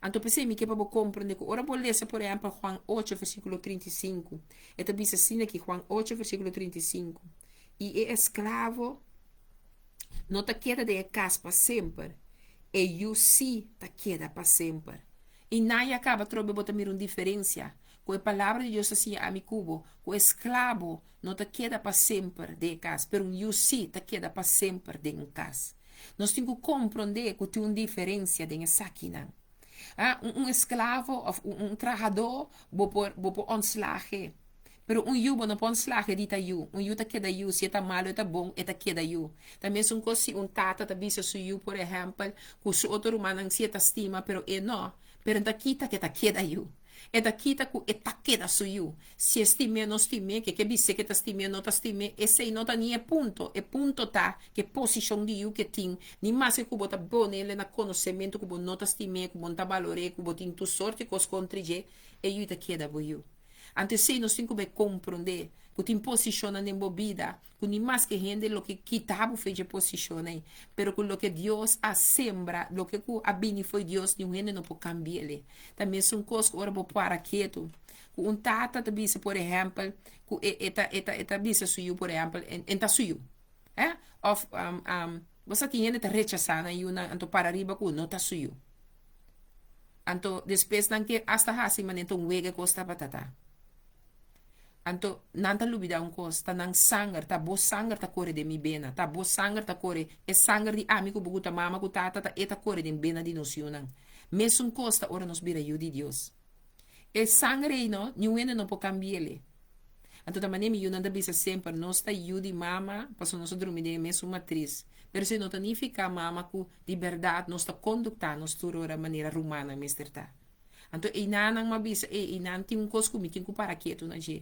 Anto p'esei mi ke pa bo komprendé ku ora bo lesa por ehèmpel Juan ocho versíkulo 35, e ta bisa asina aki, Juan ocho versíkulo 35, I e esklavo no ta keda den e kas pa semper, e yu sí ta keda pa semper. I nan ya kaba atrobe bo ta mira un diferensia ku e Palabra di Dios ta siña ami ku bo, ku e sklabo no ta keda pa semper den e kas, pero un yu sí ta keda pa semper den un kas. Nos tin ku komprondé ku tin un diferensia den esakinan. Ah, un esklavo òf un trahadó bo por bo por ontslag'é, pero un yu bo no por ontslag'é di ta yu. Un yu ta keda yu, si e ta malu e ta bon, e ta keda yu. Ta mesun kos si un tata ta bisa su yu, por ehèmpel, ku su otro rumannan si e ta stima, pero e no, pero no ta kita ku e ta keda yu. E ta kita ku e ta keda su yu. Si e stim'é o no stim'é, ke ke bis'é ke ta stim'é o no ta stim'é, esei no ta ni e punto. E punto ta ku e posishon di yu ke tin, ni maske ku bo ta ponele na konosementu ku bo no ta stim'é, ku bo no ta balor'é, ku bo tin tur sorti kos kontra dje, e yu ta keda bo yu. Anto esei nos tin ku bai komprondé, ku tin posishonnan den bo bida ku ni maske hende loke kita bo fo'i dje posishon ei, pero ku loke Dios a sembra, loke ku a bini fo'i Dios, niun hende no por kambi'el. Ta mesun kos ku ora bo para ketu, ku un tata ta bisa, por ehèmpel, ku e e ta e ta e ta bisa su yu, por ehèmpel, en en ta su yu, eh, òf bo sa tin hende ta rechasá nan yunan, anto para riba ku no ta su yu. Anto despues nan ke asta hasi manera ta un wega kos tabata ta. Anto nan ta lubida un kos, ta nan sanger, ta bo sanger ta kore den mi bena, ta bo sanger ta kore, e sanger di ami ku bo ku ta mama ku tata ta e ta kore den bena di nos yunan. Mesun kos ta ora nos bira yu di Dios. E sanger ei no, niun hende no por kambi'el. Anto ta manera mi yunan ta bisa semper, nos ta yu di mama pasobra nos a drumi den e mesun matris. Pero esei no ta nifiká mama ku di bèrdat nos ta konduktá nos tur ora manera rumannan mester ta. Anto einanan m'a bisa, Ey, einan tin un kos ku mi tin ku para ketu na dje.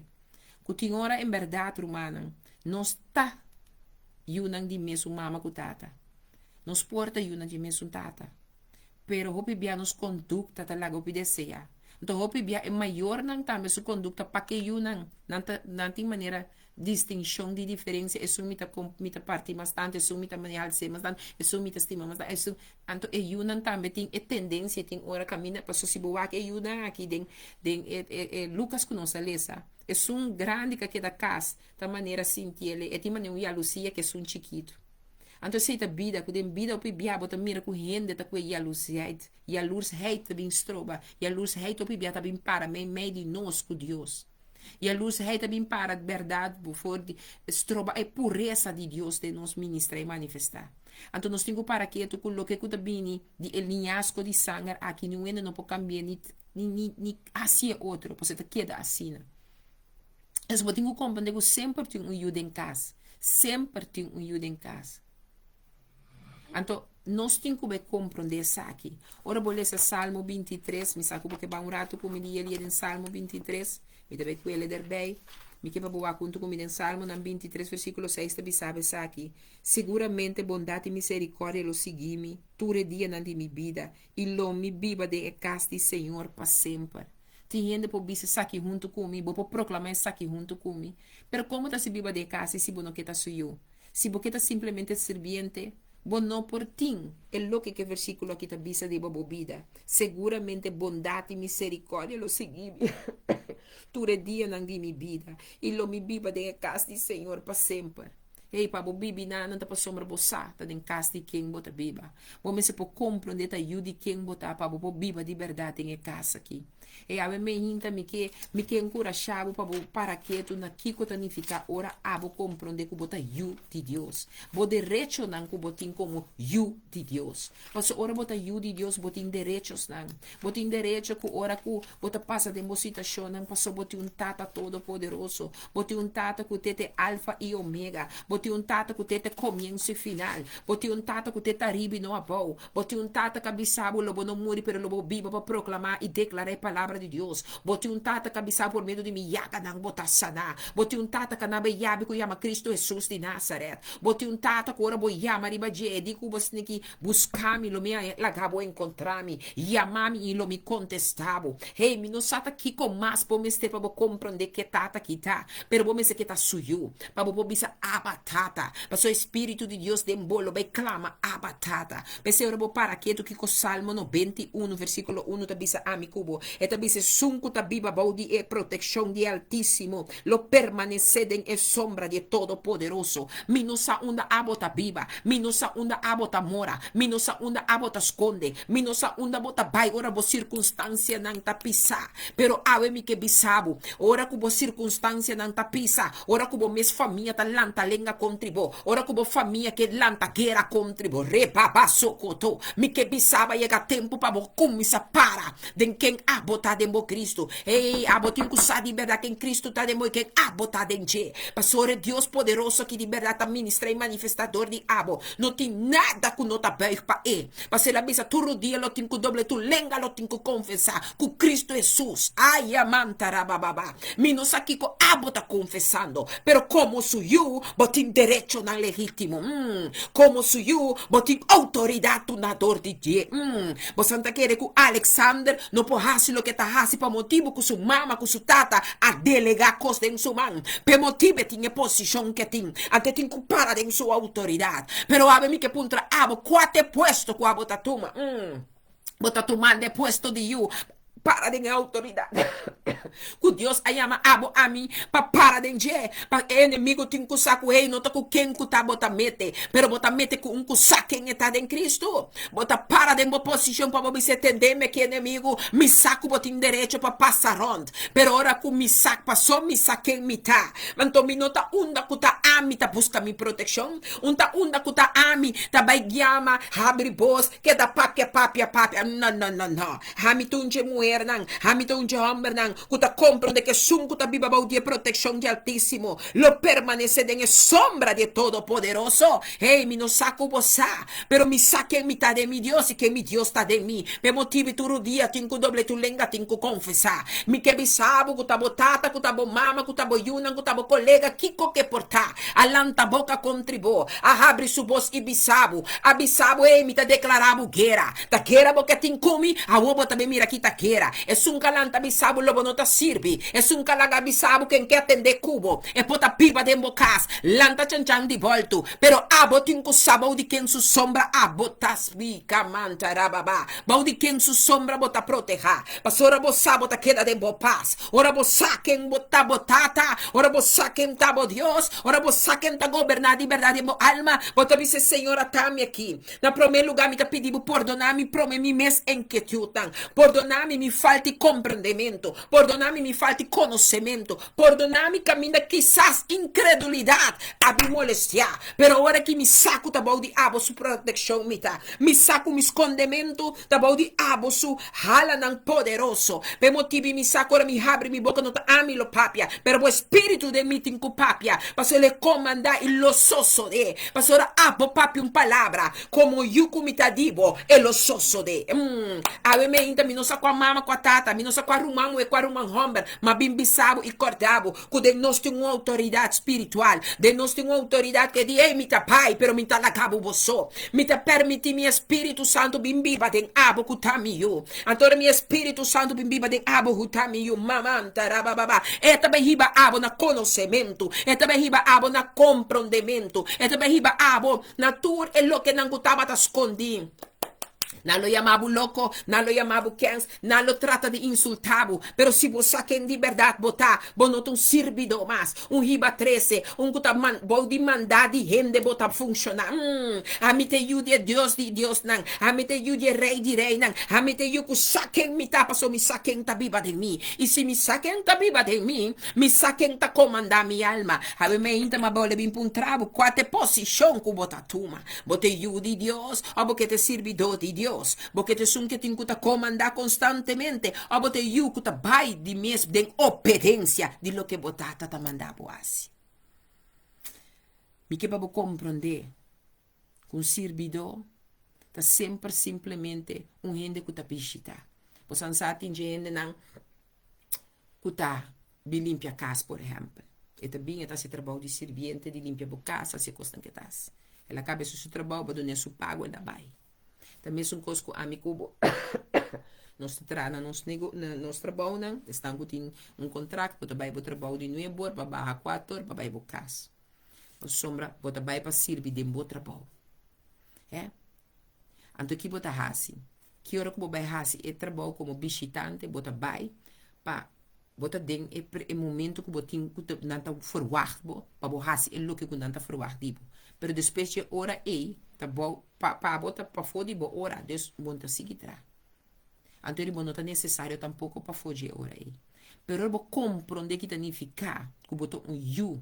Ku tin ora en bèrdat, rumannan, nos ta yunan di mesun mama ku tata. Nos por ta yunan di mesun tata. Pero hopi bia nos kondukta ta laga hopi deseá. Anto hopi bia e mayornan tambe su kondukta pa ke yunan, nan ta nan tin manera Distinshon di diferensia, esun mi ta mi ta parti mas tantu, esun mi ta manera hals'é mas tantu, esun mi ta stima mas tantu, esun. Anto e yunan tambe tin e tendensia, tin ora kaminda, pasobra si bo wak e yunan aki den den e e e Lukas ku nos a lesa, esun grandi ku a keda kas ta manera sinti el, e tin manera un yalusia ku esun chikitu. Anto esei ta bida, ku den bida hopi bia bo ta mira ku hende ta ku e yalusiheid, yalursheid ta bin stroba, yalursheid hopi bia ta bin para meimei di nos ku Dios. Yalursheid ta bin para bèrdat bo for di stroba e puresa di Dios den nos ministra i manifestá. Anto nos tin ku para ketu ku loke ku ta bini di e liñasko di sanger aki niun hende no por kambi'é ni ni ni hasié otro pasobra e ta keda asina. Entonces bo tin ku komprendé ku semper tin un yu den kas, semper tin un yu den kas. Anto, nos tin ku bai komprondé esaki. Ora bo lesa Salmo 23, mi sa ku bo ke bai un ratu ku mi di e lia den Salmo 23, mi ta bai kuele derbei. Mi ke pa bo wak huntu ku mi den Salmonan 23 versíkulo 6 ta bisa bo esaki, Siguramente bondat i miserikòrdia lo sigui mi tur e dianan di mi bida, i lo mi biba den e kas di Señor pa semper. Tin hende por bisa esaki huntu ku mi, bo por proklamá esaki huntu ku mi. Pero komo ta si biba den e kas i si bo no ke ta su yu? Si bo ke ta simplemente sirbiente, bo no por tin e loke ku e versíkulo aki ta bisa riba bo bida. Seguramente bondat i miserikòrdia lo sigui mi tur e dianan di mi bida, i lo mi biba den e kas di Señor pa semper. Hey, pa bo bibi nan ta pasobra bo sa ta den kas di ken bo ta biba. Bo mester por komprondé ta yu di ken bo ta pa bo por biba di bèrdat den e kas aki. E awe meinta mi ke mi ke enkurashá bo pa bo para ketu na kiko ta nifiká ora abo komprondé ku bo ta yu di Dios. Bo derechonan ku bo tin komo yu di Dios. Pasobra ora bo ta yu di Dios bo tin derechosnan. Bo tin derecho ku ora ku bo ta pasa den bo situashonnan pasobra bo tin un Tata Todopoderoso. Bo tin un Tata ku te te Alfa i Omega. Bo tin un Tata ku te te komienso i final. Bo tin un Tata ku te ta ariba i no abou. Bo tin un Tata ku a bisa bo lo bo no muri pero lo bo biba pa proklamá i deklará e palabra di Dios. Bo tin un Tata ku a bisa bo por medio di mi yaganan bo ta saná. Bo tin un Tata ku a naba e yabi ku yama Kristu Hesus di Nazaret. Bo tin un Tata ku ora bo yama riba dje e di ku bo sniki buska mi lo mi a laga bo enkontrá mi, yama mi i lo mi kontestá bo. Hey, mi no sa ta kiko mas bo mester pa bo komprondé ke Tata ki ta, pero bo mester ke ta su yu, pa bo por bisa Abba, Tata. Pasobra e Spiritu di Dios den bo lo bai klama, Abba, Tata. P'esei ora bo para ketu kiko Salmo 91 versíkulo 1 ta bisa ami ku bo, e ta bisa, Esun ku ta biba bou di e protekshon di e Altísimo lo permanesé den e sombra di e Todopoderoso. Mi no sa unda abo ta biba, mi no sa unda abo ta mora, mi no sa unda abo ta skonde, mi no sa unda bo ta bai ora bo sirkunstansianan ta pisá. Pero awe mi ke bisa bo, ora ku bo sirkunstansianan ta pisa, ora ku bo mes famia ta lanta lenga. kontra bo, ora ku bo famia ke lanta guera kontra bo, rebabasokoto, mi ke bisa bo a yega tempu pa bo kuminsá para den ken abo ta den bo Kristu. Ey, abo tin ku sa di bèrdat ken Kristu ta den bo i ken abo ta den dje. Pasobra e Dios poderoso aki di bèrdat ta ministra i manifestá dor di abo. No tin nada ku no ta bùig pa e. Pasobra el a bisa, Tur rudia lo tin ku doble, tur lenga lo tin ku konfesá ku Kristu Hesus. Ay, amantarabababa! Mi no sa kiko abo ta konfesando, pero komo su yu, bo tin derechonan legítimo. Mm, komo su yu, bo tin outoridat tunador di dje. Mm, bo san ta kere ku Alexander no por hasi loke e ta hasi pa motibu ku su mama ku su tata a delegá kos den su man. P'e motibu e tin e posishon ku e tin, anto e tin ku para den su outoridat. Pero awe mi ke puntra abo, kua ta e puesto ku abo ta tuma? Mm, bo ta tumando e puesto di yu para den e outoridat ku Dios a yama abo ami pa para den dje? Pa e enemigu tin ku sa ku, hey, no ta ku ken ku ta bo ta mete, pero bo ta mete ku un ku sa ken e ta den Kristu. Bo ta para den bo posishon pa bo bisa, Tende mi aki, enemigu, mi sa ku bo tin derecho pa pasa rònt, pero ora ku mi sa paso mi sa ken mi ta, anto mi no ta unda ku ta ami ta buska mi protekshon, un ta unda ku ta ami ta bai giama, habri bos, keda papia, papia, papia. No, no, no, no. Ami ta un dje muhernan, ami ta un dje hòmbernan ku ta komprondé ku esun ku ta biba bou di e protekshon di Altísimo lo permanesé den e sombra di e Todopoderoso. Hey, mi no sa ku bo sa, pero mi sa ken mi ta den mi Dios i ken mi Dios ta den mi. P'e motibu tur dia tin ku doble tur lenga tin ku konfesá. Mi ke bisa bo ku ta bo tata, ku ta bo mama, ku ta bo yunan, ku ta bo kolega, kiko ke por ta, a lanta boka kontri bo, a habri su bos i bisa bo, a bisa bo, Hey, mi ta deklará bo guera. Ta kera bo ke tin ku mi? Awor bo ta bin mira ki ta kera. Esun ka lanta bisa bo lo bo no ta sirbi. Esun ka laga bisa bo ken ke atende ku bo. E por ta biba den bo kas, lanta chanchan di boltu. Pero abo tin ku sa bou di ken su sombra abo ta splika manta rababa. Bou di ken su sombra bo ta proteha. Pasobra bo sa bo ta keda den bo pas. Ora bo sa ken bo ta bo tata, ora bo sa ken ta bo Dios, ora bo sa ken ta goberna di berdad den bo alma, bo ta bisa, Señor ata mi aki. Na promé lugá mi ta pidi bo pordoná mi promé mi mes inkietutnan. Pordoná mi mi falta di komprendementu. Pordoná mi mi falta di konosementu. Pordoná mi kaminda kisas inkredulidat a bin molestiá. Pero ora ki mi sa ku ta bou di abo su protekshon mi ta. Mi sa ku mi skondementu ta bou di abo su halanan poderoso. P'e motibu mi sa ku ora mi habri mi boka no ta ami lo papia, pero bo Spiritu den mi tin ku papia, pasobra el e komandá i lo sosodé. Pasobra abo papia un palabra, komo yu ku mi ta di bo, e lo sosodé. Mm, awe meinta mi no sa kua mama, kua tata, mi no sa kua ruman muhé, kua ruman hòmber, ma bin bisa bo i kòrda bo ku den nos tin un outoridat spiritual, den nos tin un outoridat ku e di, Ey, mi ta bai, pero mi ta laga bo bo so. Mi ta permití mi Espíritu Santu bin biba den abo ku ta mi yu. Anto ora mi Espíritu Santu bin biba den abo ku ta mi yu, mamanta rabababa, e ta bai hiba abo na konosementu, e ta bai hiba abo na komprondementu, e ta bai hiba abo na tur e lokenan ku tabata skondí. Nan lo yama bo loko, nan lo yama bo kens, nan lo trata di insultá bo. Pero si bo sa ken di bèrdat bo ta, bo no ta un sirbidó mas, un hiba trese, un ku ta bou di mandá di hende bo ta funshoná. Mm, ami ta e yu di e Dios di diosnan, ami ta e yu di e Rei di reinan, ami ta e yu ku sa ken mi ta pasobra mi sa ken ta biba den mi. I si mi sa ken ta biba den mi, mi sa ken ta komandá mi alma. Awe mi ainda m'a bole bin puntra bo, kua ta e posishon ku bo ta tuma? Bo ta e yu di Dios òf bo ke ta e sirbidó di Dios? Bo ke ta esun ke tin ku ta komandá konstantemente òf bo ta e yu ku ta bai di mes den obedensia di loke bo tata ta manda bo hasi? Mi ke pa bo komprondé ku un sirbidó ta semper simplemente un hende ku ta bishitá. Bo san sa tin dje hendenan ku ta bin limpia kas, por ehèmpel. E ta bin, e ta hasi trabou di sirbiente, di limpia bo kas, hasi e kosnan ku e ta hasi. El a kaba su trabou, bo dun'é su pago, el a bai. Ta mesun kos ku ami ku bo. Nos ta traha na nos nego, na nos trabounan, esnan ku tin un kontrakt, bo ta bai bo trabou di nuebe or pa baha kuater or pa bai bo kas. Pasobra bo ta bai pa sirbi den bo trabou. Hè? Anto ki bo ta hasi? Ki ora ku bo bai hasi e trabou komo bishitante, bo ta bai pa bo ta den e e momento ku bo tin ku ta nan ta ferwagt bo pa bo hasi e loke ku nan ta ferwagt di bo. Pero despues dje ora ei ta bou pa pa bo ta pafó di bo ora, dus bo no ta sigui traha. Anto di bo no ta nesesario tampoko pafó dje ora ei. Pero ora bo komprondé ki ta nifiká ku bo ta un yu.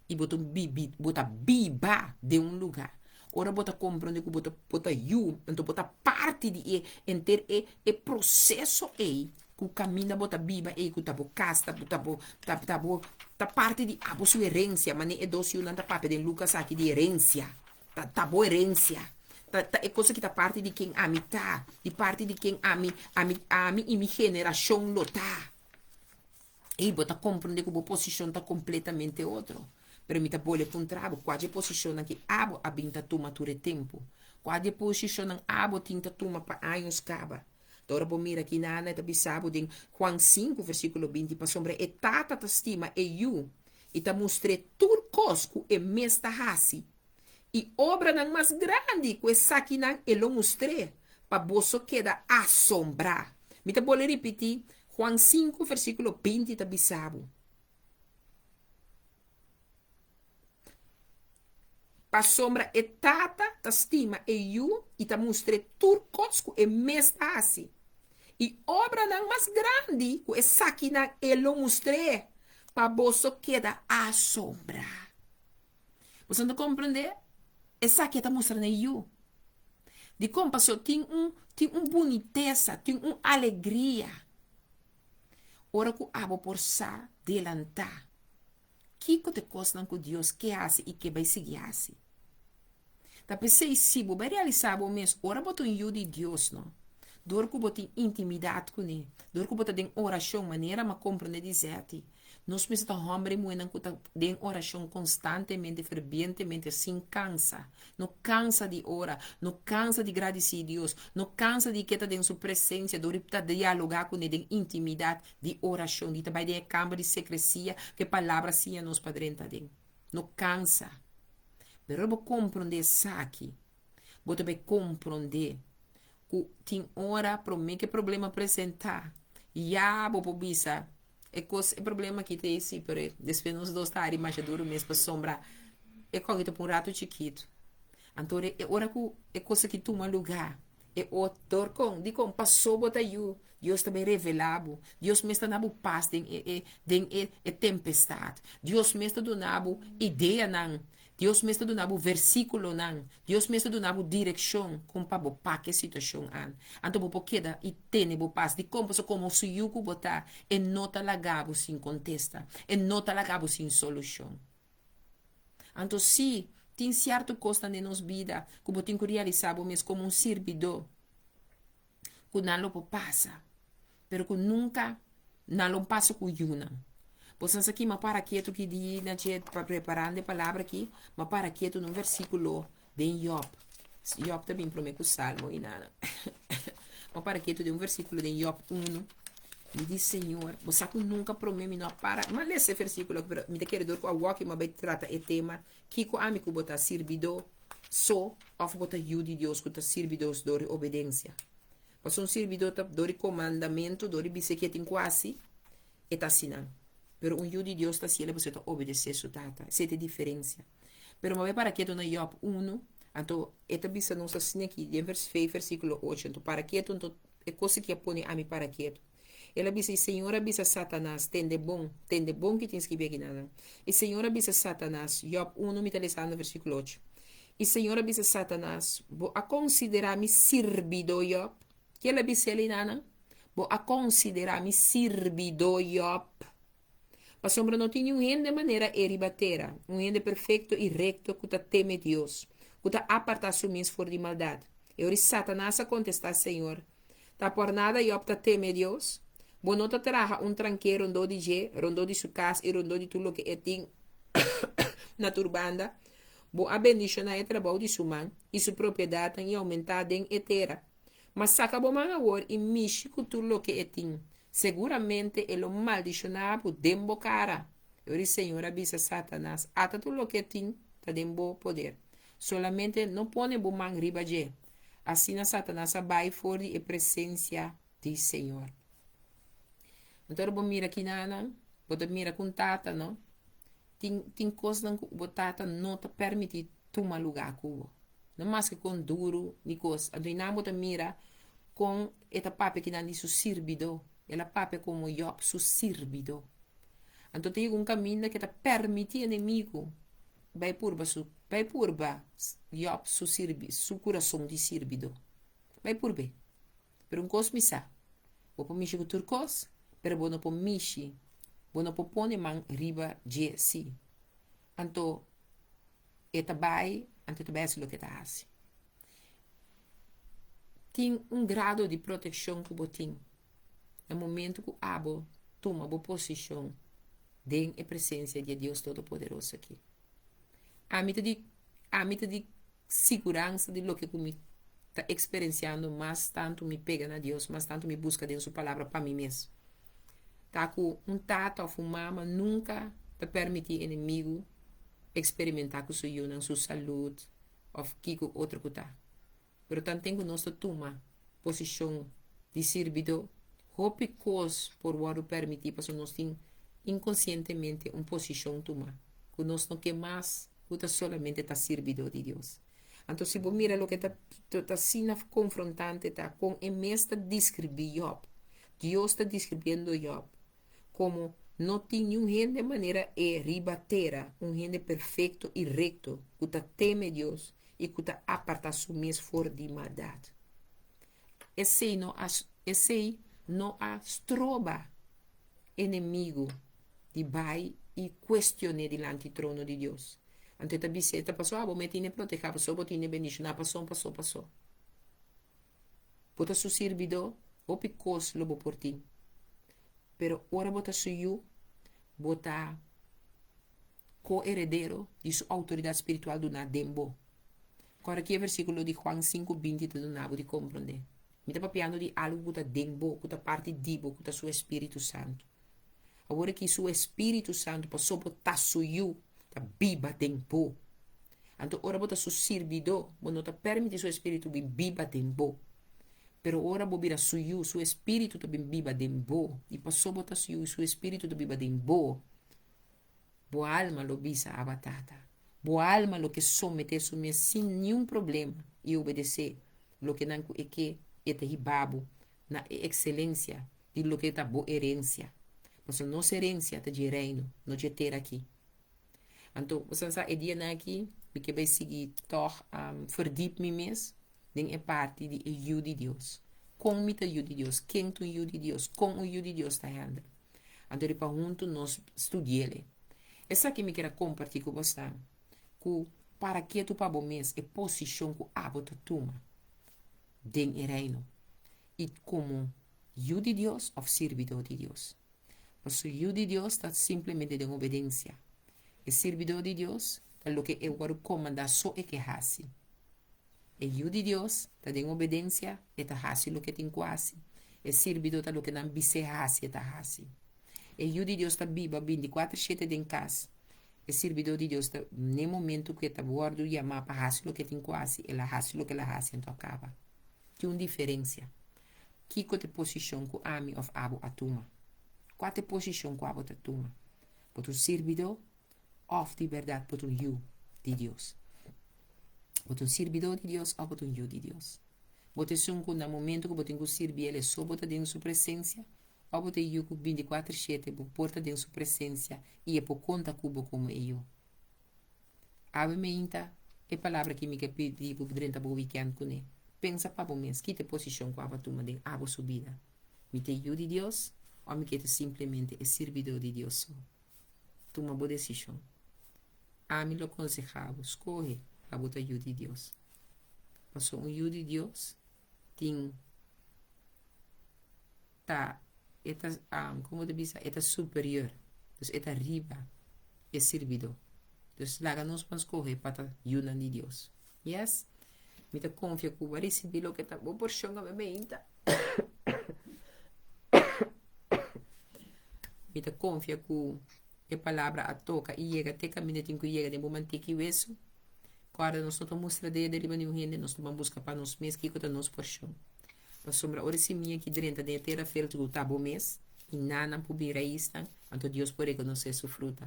I bo ta bibi, bo ta biba den un lugá. Ora bo ta komprondé ku bo ta bo ta yu, anto bo ta parti di e henter e e proseso ei ku kaminda bo ta biba ei ku ta bo kas, ta ta bo ta ta bo ta parti di abo su herensia, manera e dos yunan ta papia den Lukas aki di herensia. Ta ta bo herensia. Ta ta e cosa ki ta parti di ken ami ta, di parti di ken ami ami ami i mi generashon lo ta. Ei bo ta komprondé ku bo posishon ta kompletamente otro. Pero mi ta bole puntra bo, kua dje posishonnan ki abo a bin ta tuma tur e tempu? Kua di e posishonnan abo tin ta tuma pa años kaba? Ta ora bo mira ki nana e ta bisa bo den Juan sinku versíkulo 20, pasobra e Tata ta stima e Yu i ta mustr'é tur kos ku e mes ta hasi, i obranan mas grandi ku esakinan e lo mustr'é, pa boso keda asombrá. Mi ta bole ripití, Juan sinku versíkulo 20 ta bisa bo, Pasobra e Tata ta stima e Yu i ta mustr'é tur kos ku e mes ta hasi. I obranan mas grandi ku esakinan e lo mustr'é, pa boso keda asombrá. Boso no ta komprendé? Esaki e ta mustra na e Yu. Dikon? Pasobra tin un tin un bunitesa, tin un alegria ora ku abo por sa delantá. Kiko ta e kosnan ku Dios ke hasi i ke bai sigui hasi? Ta p'esei si bo bai realisá bo mes ora bo ta un yu di Dios no, dor ku bo tin intimidat kuné, dor ku bo ta den orashon manera m'a komprondé di Zeti, nos mester ta hòmber i muhénan ku ta den orashon konstantemente, ferbientemente, sin kansa. No kansa di ora, no kansa di gradisí Dios, no kansa di ke ta den su presensia dor di ta dialogá kuné den intimidat. Di orashon, di ta bai den e kamber di sekresia ku e palabra siña nos pa drenta aden. No kansa. Pero ora bo komprondé esaki, bo ta bai komprondé ku tin ora promé ku e problema presentá, ya bo por bisa, e kos, e problema aki ta esi, pero despues nos dos ta hari masha duru mes pasobra e kòke ta pa un ratu chikitu. Anto e ora ku e kos aki tuma lugá, E otro kon, dikon pasó bo ta yu, Dios ta bin revelá bo. Dios mes ta na bo pas den e e den e e tempestat. Dios mes ta duna bo ideanan. Dios mes ta duna bo versíkulonan. Dios mes ta duna bo direkshon kon pa bo pak e situashon an. Anto bo por keda i tene bo pas. Dikon? Pasobra komo su yu ku bo ta, e no ta laga bo sin kontesta. E no ta laga bo sin solushon. Anto sí, tin sierto kosnan den nos bida ku bo tin ku realisá bo mes komo un sirbidó ku nan lo por pasa, pero ku nunka nan lo pasa ku yunan. Bo sa sa ki m'a para ketu ki di na dje pa preparando e palabra aki, m'a para ketu na un versíkulo den Job. Job ta bin promé ku Salmo i nada. M'a para ketu den un versíkulo den Job unu. Mi di, Señor, bo sa ku nunka promé mi no a para. Mi a lesa e versíkulo aki, pero mi ta kere dor ku awoki mi a bai trata e tema, Kiko ami ku bo ta sirbidó so òf bo ta yu di Dios ku ta sirbi Dios dor di obedensia? Pasobra un sirbidó ta dor di komandamentu, dor di bisa ke tin ku hasi, e ta hasi nan. Pero un yu di Dios ta hasi el pasobra e ta obedesé su Tata. Esei ta e diferensia. Pero mi a bai para ketu na Job unu, anto e ta bisa nos asina aki den vers versíkulo ocho, anto para ketu, anto E kos aki a pone ami para ketu. El a bisa, E Señor a bisa Satanas, Tende bon, tende bon ki tin skibí aki nan. E Señor a bisa Satanas, Job unu, mi ta lesando versíkulo ocho. E Señor a bisa Satanas, Bo a konsiderá mi sirbidó Job? Ke el a bisa el einan? Bo a konsiderá mi sirbidó Job? Pasobra no tin niun hende manera e riba tera, un hende perfekto i rekto ku ta teme Dios, ku ta apartá su mes for di maldat. E ora Satanas a kontestá Señor, Ta por nada Job ta teme Dios? Bo no ta traha un tranké rondó di dje, rondó di su kas i rondó di tur loke e tin na tur banda? Bo a bendishoná e trabou di su man i su propiedatnan i oumentá den e tera. Ma saka bo man awor i mishi ku tur loke e tin. Seguramente e lo maldishoná bo den bo kara. E ora e Señor a bisa Satanas, Ata tur loke tin ta den bo poder. Solamente no pone bo man riba dje. Asina Satanas a bai for di e presensia di Señor. Anto ora bo mira kinanan, bo ta mira ku un tata, no? Tin, tin kosnan ku bo tata no ta permití tuma lugá ku bo. No maske kon duru ni kos. Anto einan bo ta mira kon e ta papia kinan di su sirbidó. El a papia komo Job su sirbidó. Anto ta yega un kaminda ku e ta permití enemigu bai purba su bai purba Yòb su sirbi su kurason di sirbidó. Bai purb'é. Pero un kos mi sa, bo por mishi ku tur kos, pero bo no por mishi, bo no por pone man riba dje sí. Anto e ta bai, anto e ta bai hasi loke e ta hasi. Tin un grado di protekshon ku bo tin na momento ku abo tuma bo posishon den e presensia di e Dios Todopoderoso aki. Ami ta di, ami ta di siguransa di loke ku mi ta eksperensiando mas tantu mi pega na Dios, mas tantu mi buska den su Palabra pa mi mes. Ta ku un tata òf un mama nunka ta permití enemigu eksperimentá ku su yunan su salud òf kiko otro ku ta. Pero tanten ku nos ta tuma posishon di sirbidó, hopi kos por wòrdu permití pasobra nos tin inkonsientemente un posishon tumá ku nos no ke mas ku ta solamente ta sirbidó di Dios. Anto si bo mira loke ta ta asina konfrontante ta kon e mes ta deskribí Yòb. Dios ta deskribiendo Yòb komo no tin niun hende manera e riba tera, un hende perfekto i rekto ku ta teme Dios i ku ta apartá su mes for di maldat. Esei no a esei no a stroba enemigu di bai i kuestion'é dilanti trono di Dios. Anto e ta bis'é, Ta pasobra abo me tine protehá, pasobra bo tine bendishoná, paso, paso, paso. Bo ta su sirbidó, hopi kos lo bo por tin. Pero ora bo ta su yu, bo ta ko-heredero di su outoridat spiritual duná den bo. Kòrda ki e versíkulo di Juan sinku binti ta duna bo di komprondé. Mi ta papiando di algu ku ta den bo, ku ta parti di bo, ku ta su espíritu santu. Awor aki su espíritu santu, pasobra bo ta su yu, ta biba den bo. Anto ora bo ta su sirbidó, bo no ta permití su espíritu bin biba den bo. Pero ora bo bira su yu, su espíritu ta bin biba den bo. I pasobra bo ta su yu i su espíritu ta biba den bo, Bo alma lo bisa, Abba, Tata. Bo alma lo ke someté su mes sin niun problema i obedesé lokenan ku e ke, e ta hiba bo na e ekselensia di loke ta bo herensia. Pasobra nos herensia ta dje Reino, no dje tera aki. Anto, bo sa sa, e dianan aki mi ke bai sigui tòg verdiep mi mes den e parti di e Yu di Dios. Kon mi ta Yu di Dios? Ken ta un Yu di Dios? Kon un Yu di Dios ta hèndel? Anto riba huntu nos studi'el. Esaki mi kier a kompartí ku bosnan, ku para ketu pa bo mes e posishon ku abo ta tuma den e Reino i komo yu di Dios òf sirbidó di Dios. Pasobra yu di Dios ta simplemente den obedensia. E sirbidó di Dios ta loke e wòrdu komandá so e ke hasi. E yu di Dios ta den obedensia, e ta hasi loke tin ku hasi. E sirbidó ta loke nan bis'é hasi, e ta hasi. E yu di Dios ta biba bintikuater shete den kas. E sirbidó di Dios ta, n'e momentu ku e ta wòrdu yamá pa hasi loke e tin ku hasi, el a hasi loke el a hasi, anto a kaba. Tin un diferensia. Kiko ta e posishon ku ami òf abo a tuma? Kua ta e posishon ku abo ta tuma? Bo ta un sirbidó òf di bèrdat bo ta un yu di Dios? Bo ta un sirbidó di Dios òf bo ta un yu di Dios? Bo ta esun ku na momentu ku bo tin ku sirbi el e so bo ta den su presensia òf bo ta e yu ku bintikuater shete bo por ta den su presensia i e por konta ku bo komo e yu? Awe meinta e palabra ki mi ke pidi bo drenta bo wikènt kuné. Pensa pa bo mes, kita e posishon ku abo a tuma den abo su bida. Mi ta e yu di Dios òf mi ke ta simplemente e sirbidó di Dios so? Tuma bo desishon. Ami lo konsehá bo, skohe pa bo ta yu di Dios. Pasobra un yu di Dios tin ta e ta komo ta bisa e ta superior, dus e ta riba e sirbidó. Dus laga nos ban skohe pa ta yunan di Dios. Yes? Mi ta konfia ku bo a risibí loke ta bo porshon awe meinta. Mi ta konfia ku e palabra a toka i yega te kaminda tin ku yega den bo mantiki i wesu. Kòrda nos no ta mustra dede riba niun hende, nos ta ban buska pa nos mes kiko ta nos porshon. Pasobra ora e simia ki drenta den e tera fértil ku ta bo mes, i nanan por bin raisnan, anto Dios por rekonosé su fruta.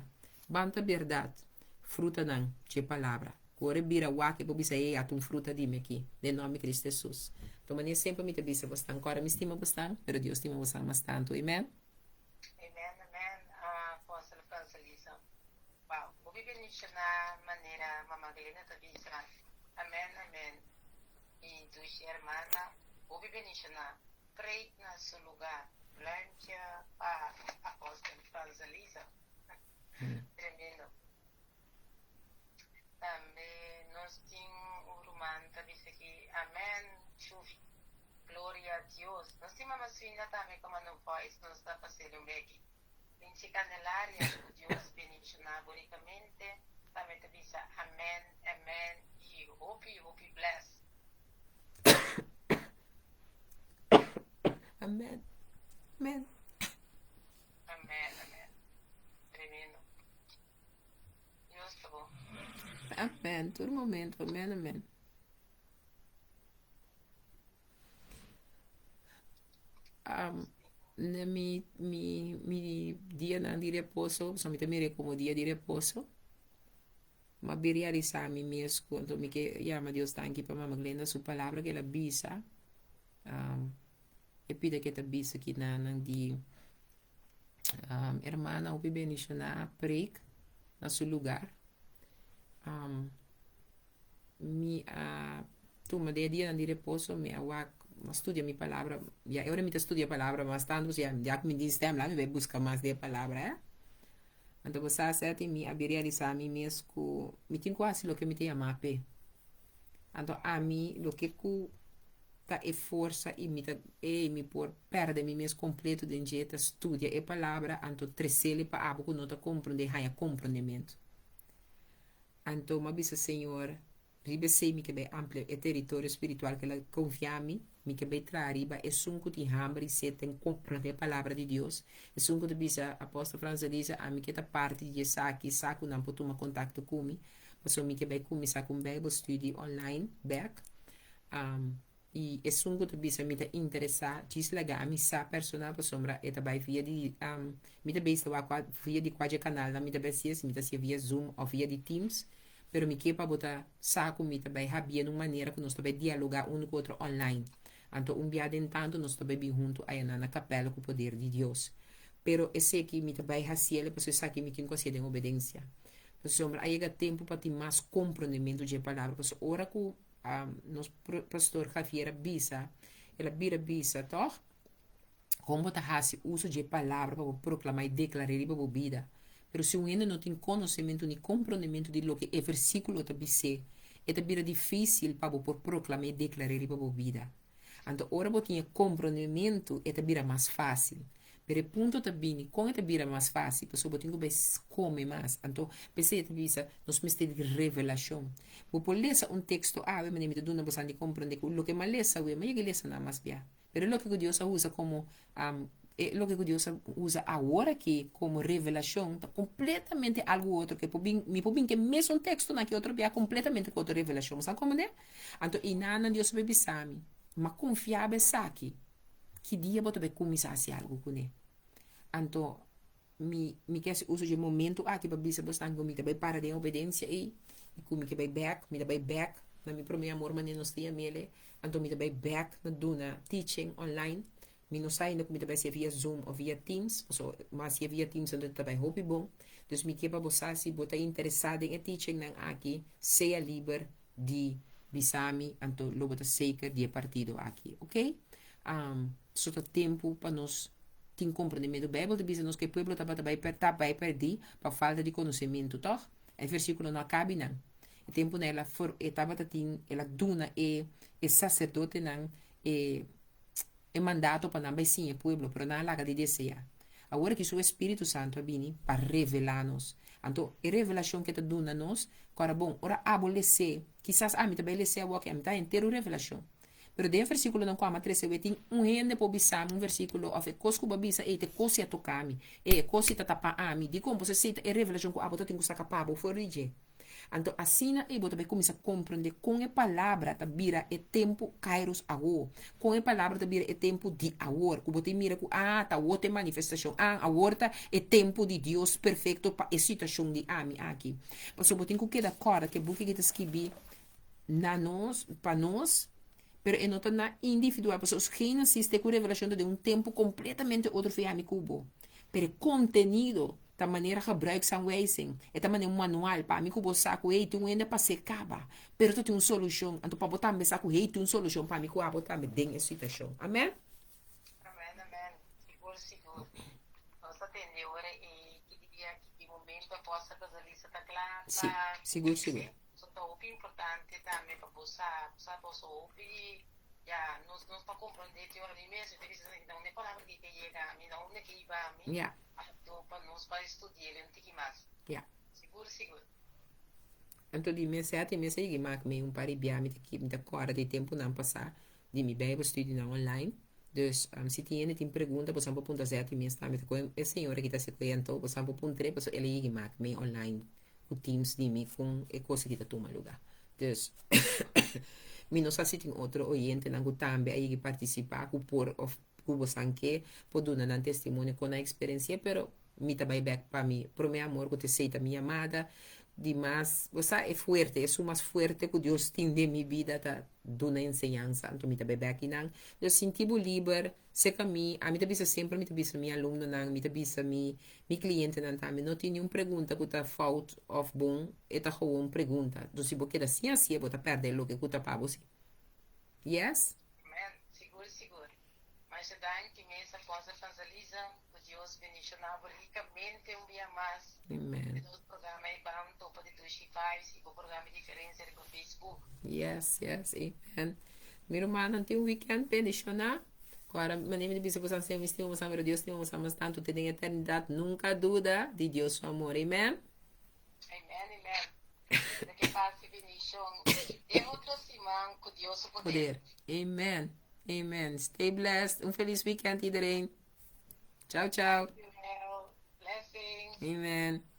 Ban ta bèrdat, frutanan dje palabra. Ku ora e bira wak e por bisa, Ey, ata un fruta di mi aki, den nòmber di Kristu Hesus. Anto manera semper mi ta bisa bosnan, kòrda mi stima bosnan, pero Dios stima bosnan mas tantu. Amen. Amen, amen. Apostel. Hopi bendiciona manera Mama Glenda ta bisa. Amen amen. Mi dushi hermana hopi bendiciona. Preek na su lugar. Pluimpje pa Apostel Franzaliza. Tremendo. Tambe nos tin un ruman ta bisa ki amen Chuvi. Gloria a Dios. Nos tin Mama Swinda tambe ku a manda un voice nos ta pas'el un beki. Linchi Candelaria ku Dios bendiciona bo ricamente tambe ta bisa amen amen y hopi hopi bless. Amen. Amen. Amen amen. Tremendo. Dios ta bon. Amen. Tur momento. Amen amen. Um, na mi, mi, mi dianan di reposo, so mi ta mira como dia di reposo. Ma bi realisa mi mes ku anto mi ke yama Dios danki pa Mama Glenda su palabra ke el a bisa. Um, e pida ke ta bisa ki nanan di um, hermana hopi bendiciona preek na su lugar. Um, mi a tuma de dianan di reposo, mi a wak, mi a studia mi palabra. Ya, e ora mi ta studia palabra mas tanto, ya, ya ku mi tin stem, la mi bai buska mas de palabra, eh. Anto bo sa seti mi a bin realisá mi mes ku mi tin ku hasi loke mi ta yamá p'e. Anto ami loke ku ta e forsa i mi ta ey mi por pèrdè mi mes kompleto den dje ta studia e palabra anto tres'el pa abo ku no ta komprondé haña komprondementu. Anto mi a bisa Señor, Riba esei mi ke bai amplia e teritorio spiritual ku el a konfia mi. Mi ke bai traha riba esun ku tin hamber i set den komprondé e Palabra di Dios. Esun ku ta bisa, Apòstel Frans a bisa, ami ke ta parti di esaki, sa ku nan por tuma kontakto ku mi, pasobra mi ke bai kuminsá ku un Bijbelstudie online bèk. I esun ku ta bisa mi ta interesá, djis laga ami sa personal pasobra e ta bai via di mi ta bes ta wak kua via di kua dje kanalnan mi ta bai hasié, si mi ta hasié via Zoom òf via di Teams, pero mi ke pa bo ta sa ku mi ta bai habié na un manera ku nos ta bai dialogá unu ku otro online. Anto un bia den tantu nos ta bai bin huntu ayanan na kapèl ku poder di Dios. Pero eseki mi ta bai hasiel pasobra esaki mi tin ku hasié den obedensia. Pasobra a yega tempu pa tin mas komprondementu dje palabra pasobra ora ku Nos pastor Javier a bisa, el a bira bisa, tòg? Kon bo ta hasi uso dje palabra pa bo proklamá i deklar'é riba bo bida? Pero si un hende no tin konosementu ni komprondementu di loke e versíkulo ta bis'é, e ta bira difísil pa bo por proklam'é i deklar'é riba bo bida. Anto ora bo tin e komprondementu, e ta bira mas fásil. Pero e punto ta bini, kon e ta bira mas fásil? Pasobra bo tin ku bai kome mas. Anto, p'esei e ta bisa, nos mester di revelashon. Bo por lesa un teksto awe, manera mi ta duna bosan di komprondé ku loke mi a lesa awe, mi a yega lesa nan mas bia. Pero e loke ku Dios a usa komo, e loke ku Dios a usa awor aki komo revelashon ta kompletamente algu otro ke por bin, mi por bin ku e mesun tekstonan aki otro bia kompletamente ku otro revelashon. Bo sa komprondé? Anto, einan Dios a bai bisa mi, Mi a konfia bo esaki. Ki dia bo ta bai kuminsá hasi algu kuné? Anto mi mi ke hasi uso dje momentu aki pa bisa bosnan ku mi ta bai para den obedensia ei i ku mi ke bai bèk, mi ta bai bèk na mi promé amor manera nos ta yam'el, anto mi ta bai bèk na duna teaching online. Mi no sa ainda ku mi ta bai hasié via Zoom òf via Teams, pasobra mi hasié via Teams anto ta bai hopi bon. Dus mi ke pa bo sa si bo ta interesá den e teachingnan aki, sea liber di bisa mi anto lo bo ta zeker di e partido aki ok um so ta tempo pa nos tin comprendimento bijbel ta bisa nos ku e pueblo tabata bai ta bai perdi pa falta di conocemento toch e versiculo no a kabi nan e tempo nan el a for e tabata tin el a duna e e sacerdotenan e e mandato pa nan bai siña e pueblo, pero nan a laga di deseá. Awor aki su espíritu santu a bini pa revelá nos. Anto, e revelashon ku e ta duna nos, kòrda bon, ora abo les'é, kisas ami ta bai les'é awor ku ami ta henter un revelashon. Pero den e versíkulonan ku ami a trese awe, tin un hende por bisa mi un versíkulo òf e kos ku bo a bisa, ei, ta e kos si a toka mi, ei, e kos si ta tapa ami. Dikon? Pasobra esei ta e revelashon ku abo ta tin ku saka pa bo for di dje. Anto asina ei bo ta bai kuminsá komprendé kon e palabra ta bira e tempu kairos awor, kon e palabra ta bira e tempu di awor, ku bo ta mira ku ah ta awor ta e manifestashon, ah awor ta e tempu di Dios perfekto pa e situashon di ami aki. Pasobra bo tin ku keda kòrda ku e buki aki ta skibí na nos, pa nos, pero e no ta na individual, pasobra Génesis te ku Revelashon ta den un tempu kompletamente otro for ami ku bo, pero e kontenido. Ta manera gebruiksaanwijzing. E ta manera un manual pa ami ku bo sa ku hey tin un hende pas'é kaba, pero ta tin un solushon. Anto pa bo tambe sa ku hey tin un solushon pa ami ku abo tambe den e situashon. Amen? Amen, amen. Sigur, sigur. Nos ta tende ora ei ki dia, ki momento Apostel Rosalisa ta kla Si, pa sigur, sigur. So ta hopi importante tambe pa bo sa, bo sa boso hopi ya nos nos ta comprende te ora mi mes mi ta bisa na unda e palabra aki ke yega mi, na unda ke iba mi. Ya. Anto pa nos bai studi'el un tiki mas. Ya. Sigur, sigur. Anto di mes sèt i mes a yega i mak mi un par di bia mi ta mi ta kòrda di tempunan pasá di mi bijbelstudienan online. Dus si tin hende tin pregunta boso por puntra sèt i mes tambe. Ta koe e señora ki ta hasi koe anto boso por puntr'é pasobra el a yega i mak mi online ku teams di mi kon e kos aki ta tuma lugá. Dus mi no sa si tin otro oyentenan ku tambe a yega i partisipá ku por òf ku bosan ke por duna nan testimonio kon nan eksperensi'é, pero mi ta bai bèk pa mi promé amor ku ta esei ta mi yamada di mas, bo sa, e fuerte, esun mas fuerte ku Dios tin den mi bida ta duna enseñansa, anto mi ta bai bèk einan. Entonces sinti bo liber, seka mi, ami ta bisa semper, mi ta bisa mi alumnonan, mi ta bisa mi mi klientenan tambe, no tin niun pregunta ku ta fout òf bon, e ta gewoon pregunta. Entonces si bo keda sin hasié bo ta pèrdè loke ku ta pa bo si. Yes? Amen, sigur sigur. Masha danki mes Apostel Franzaliza, ku Dios bendiciona bo ricamente un bia mas. Amen. Di nos programa e Ban Topa di Dushi Vibes y bo programa Diferencia riba Facebook. Yes, yes, amen. Mi rumannan tin un weekend bendiciona. Ku ora manera mi ta bisa boso mi stima boso pero Dios stima boso mas tantu te den eternidad. Nunca duda di Dios su amor. Amen. Amen, amen. Lo ke pase bendicion den otro siman cu Dios su poder. Poder. Amen. Amen. Stay blessed. Un feliz weekend iedereen. Ciao, ciao. Thank you, Mel. Blessings. Amen.